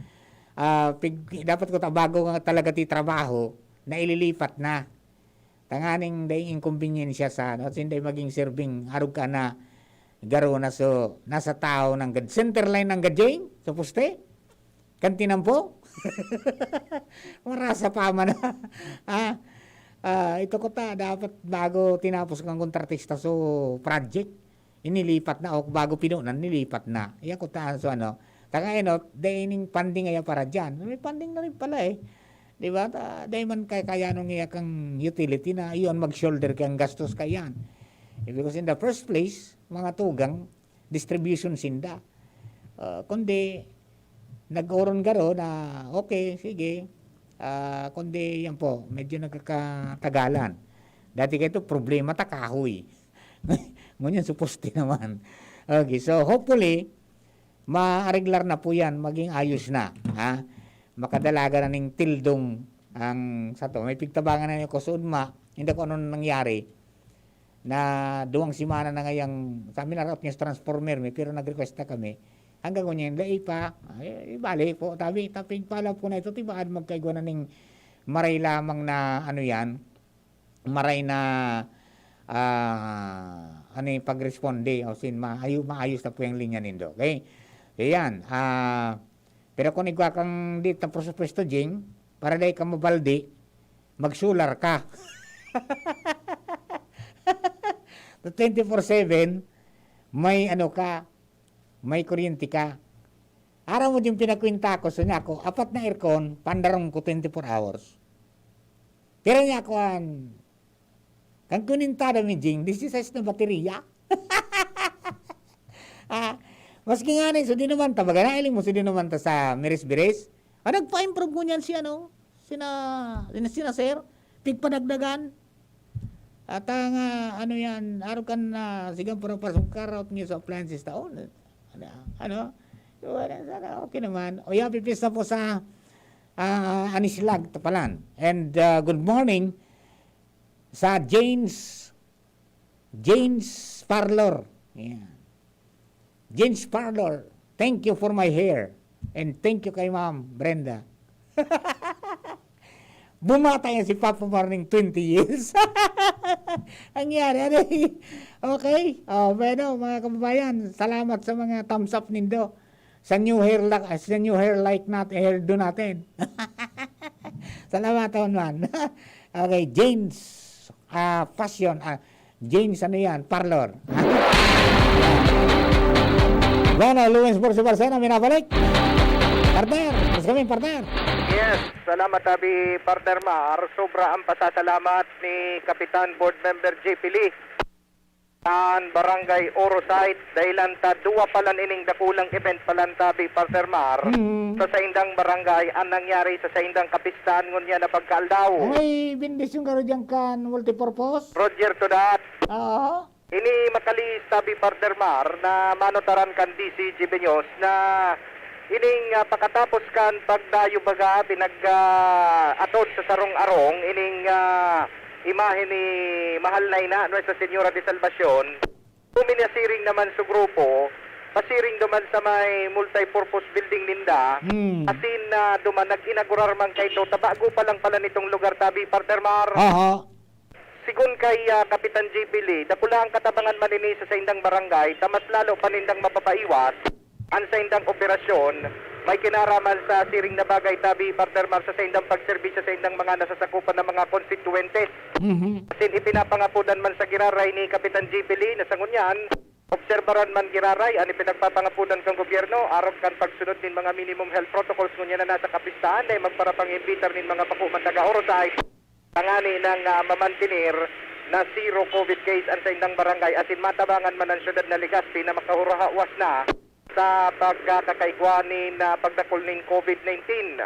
ah, pig-, dapat ko ta-, bago nga talaga ti trabaho, na ililipat na. Tanganing dai inkonbinyensiya sa, ano, sinday maging serving, arog ka na, garo na so, nasa tao ng gad-, center line ng gadjeng, sa poste, kan tinampo. Marasa pa man. Ah, ah, ito ko ta, dapat bago tinapos kang kontratista so project, inilipat na, o bago pinunan, nilipat na. Iya ko ta, so ano, taga enot, dai ning funding aya para dyan. May funding na rin pala eh. Di ba? Ta, dai man kaya, kaya nung iya kang utility na iyon mag-shoulder kang gastos kayan. Eh, because in the first place, mga tugang, distribution sinda. Ah, kundi, nag-oron garo na, okay, sige. Ah, kundi, yan po, medyo nagkakatagalan. Dati kayo ito, problema ta, kahoy. Ngunyan, suposte naman. Okay, so hopefully, maareglar na po yan, maging ayos na. Ha? Makadalaga na ning tildong ang sato. May pigtabangan na yung kusudma, hindi ko ano nangyari. Na duwang semana na ngayang, kami naraot niya sa transformer mi, pero nag-request na kami. Hanggang ngunyan, lahi pa. Ay, ibalik po. Tabi, tapig pala po na ito, tibaad magkaigwa na ning maray lamang na, ano yan, maray na, ah, ano yung pagresponde, o sin, maayo-, maayos na po yung linya nindo. Okay? Ayan. Ah, pero kung igwa kang di ta presupuesto, Jing, para dai ka mabaldi, magsolar ka. Twenty-four seven, may ano ka, may kuryente ka. Aram mo yung pinakwenta ko, so niya ako, apat na aircon, pandarong ko twenty-four hours. Pero niya ako, an, kan kunintada mi, Jing, disisais na baterya. Ah, maski nga ni, so di naman ta, baga nailing mo, so di naman ta sa miris-biris. Ah, nagpa-improve mo niyan si ano, sina, sina, sina sir, pigpadagdagan. At ang, ah, ano yan, araw kan na, sigang para pasungkar out niyo sa appliances taon. Ano, ano? So, wala, sana okay naman. O yan, pipis na po sa, ah, Anislag, Tapalan. And, ah, good morning sa Jane's, Jane's Parlor. Yan. Jane's Parlor, thank you for my hair. And thank you kay Ma'am Brenda. Bumata yan si Papa Marning twenty years. Ang nangyari, ano eh? Okay. Oh, bueno, mga kababayan, salamat sa mga thumbs up nindo. Sa new hair la-, sa new hair like nat-, hairdo natin. Salamat, Ton Juan. Okay, James, ah, Fashion, ah, James, ano yan? Parlor. Bueno, Luis Borsi Barcena, minabalik. Partner, mas kami, partner. Yes, salamat, abi, Partner Mar. Sobra ang pasasalamat ni Kapitan Board Member J P Lee kan Barangay Oro Site. Dahilan ta, duwa palan ining dakulang event palan ta, abi, Partner Mar. Mm. Sa saindang barangay, ang nangyari sa saindang kapistahan ngunyan na pagkaaldaw. May bendisyon ka rin dyan kan multipurpose? Roger to that. Oo. Ini makalihis, abi, Partner Mar, na manutaran kan D C G B News na ining, ah, pakatapos kan pagdayo baga, pinag, ah, atod sa sarong arong, ining, ah, imahe ni mahal na ina, Nuestra Señora de Salvacion. Kumi niya siring naman sa grupo, pasiring duman sa may multipurpose building ninda, Hmm. asin na duman nag-inaugurar man kaito, ta bago pa lang pala nitong lugar, abi, Partner Mar. Aha. Sigon kay, ah, Kapitan J P Lee, dakula ang katabangan man ini sa saindang barangay, ta mas lalo pa nindang mapapaiwas an saindang operasyon. May kinaraman sa siring na bagay, abi, Partner Mar, sa saindang pagserbisyo sa saindang mga nasasakupan na mga konstituyentes. Mhm. Asin ipinapangapodan man sa giraray ni Kapitan J P Lee na sa ngunyan, obserbaran man giraray an ipinagpapangapodan kan gobyerno arog kan pagsunod nin mga minimum health protocols ngunyan na nasa kapistahan na magparapang-imbitar nin mga bako man taga Oro Site. Tangani nang, ah, mamantener na zero covid case an saindang barangay, asin matabangan man an syudad na Legazpi na makahurahawas na sa pagkakakaigwa nin, ah, pagdakul nin covid nineteen.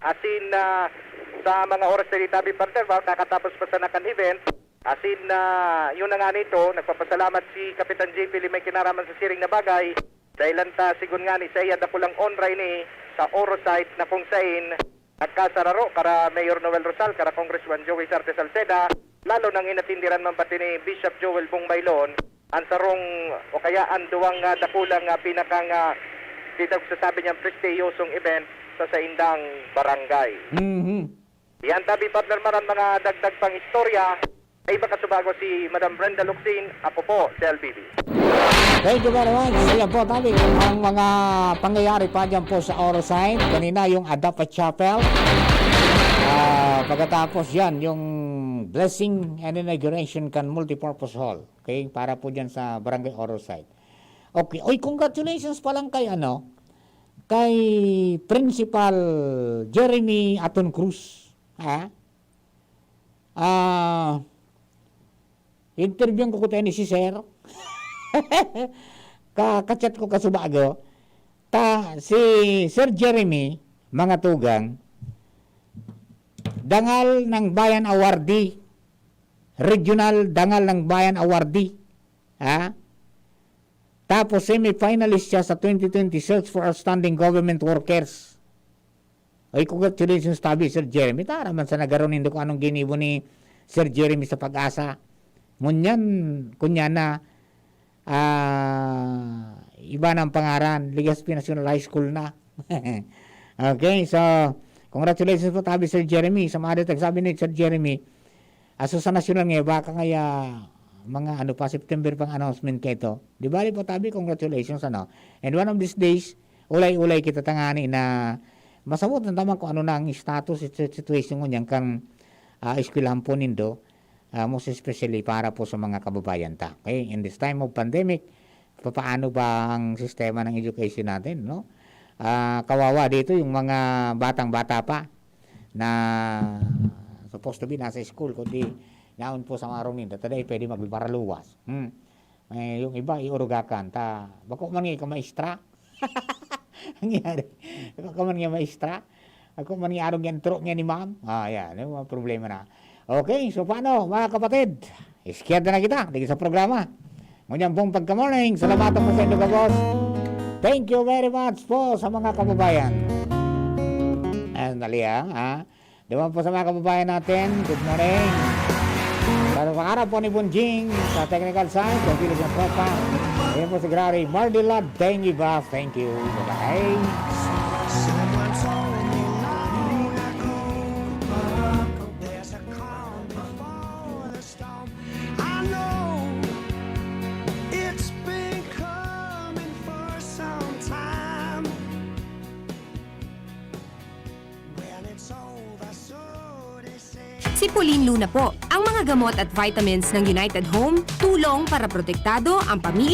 Asin, ah, sa mga oras na itabi, Partner Mar, kakatapos pa sana kan event. Asin, ah, yun na nga nito, nagpapasalamat si Kapitan J P Lee may kinaraman sa siring na bagay. Dahil lang ta, sigon nga ni saiya, dakulang onra ini sa Oro Site na kung sain nagkasararo kara Mayor Noel Rosal, kara Congressman Joey Sarte Salceda, lalo nang inatindiran man pati ni Bishop Joel Bongbailon, ang sarong o kaya ang duwang, ah, dakulang, ah, pinakang, ah, pinagsasabi niyang prestiyosong event sa saindang barangay. Mhm. Yan, tabi, Partner Mar, ang mga dagdag pang istorya. Ay, makasubago si Madam Brenda Locsin, ako po, si L B B. Thank you very much. Ayan po, tabi, ang mga pangyayari pa dyan po sa Oro Site. Kanina, yung Adapa Chapel. Ah, pagkatapos yan, yung blessing and inauguration kan multipurpose hall. Okay, para po dyan sa Barangay Oro Site. Okay. Oy, congratulations pa lang kay, ano, kay Principal Jeremy Aton Cruz. Ha? Ah, interviewhan ko kuta ni si Sir. Ka-, ka-chat ko kasubago. Ta, si Sir Jeremy, mga tugang, Dangal ng Bayan Awardee. Regional Dangal ng Bayan Awardee. Ha? Tapos semi-finalist siya sa twenty twenty Search for Outstanding Government Workers. Ay, congratulations, tabi, Sir Jeremy. Tara man sa nagaro nindo kung anong ginibo ni Sir Jeremy sa PAGASA. Ngunyan, kunya na, ah, iba na ang pangaran, Legazpi National High School na. Okay, so, congratulations po, tabi, Sir Jeremy. Sa mga detag, sabi ni Sir Jeremy, aso sa nasyonal nga, baka ngaya, mga ano pa, September pang announcement kaito. Di bali po, tabi, congratulations, ano. And one of these days, ulay-ulay kita tangani na masabot na taman kung ano na ang status, sit-, situation ngunyan kan, ah, eskwelahan po nindo, ah, most especially para po sa mga kababayan ta. Okay? In this time of pandemic, papaano ba ang sistema ng education natin, no? Ah, kawawa dito yung mga batang-bata pa na supposed to be nasa school, kundi naon po sa mga arong ninda, ta dai pwede magparaluwas. Hmm. Eh, yung iba, iurugakan. Ta, bako man nga ika maestra. Nangyari. Bako man nga maestra. Ako man nga arong yan, turo nga ni ma'am. Ah, yan. Yung mga problema na. Okay, so paano, mga kapatid? Iskierda na kita, dito sa programa. Ngunyan pong pagka-morning, salamat po sa inyo, boss. Thank you very much po sa mga kababayan. Ayan, dali, ah, ha? Duman po sa mga kababayan natin, good morning. Sa pangarap po ni Bunjing, sa technical side, sa Philippine Tropa. Ayan po si Grary Mardilad. Thank you, boss. Thank you. Bye-bye. Someone told me not to go. Pauline Luna po. Ang mga gamot at vitamins ng United Home, tulong para protektado ang pamilya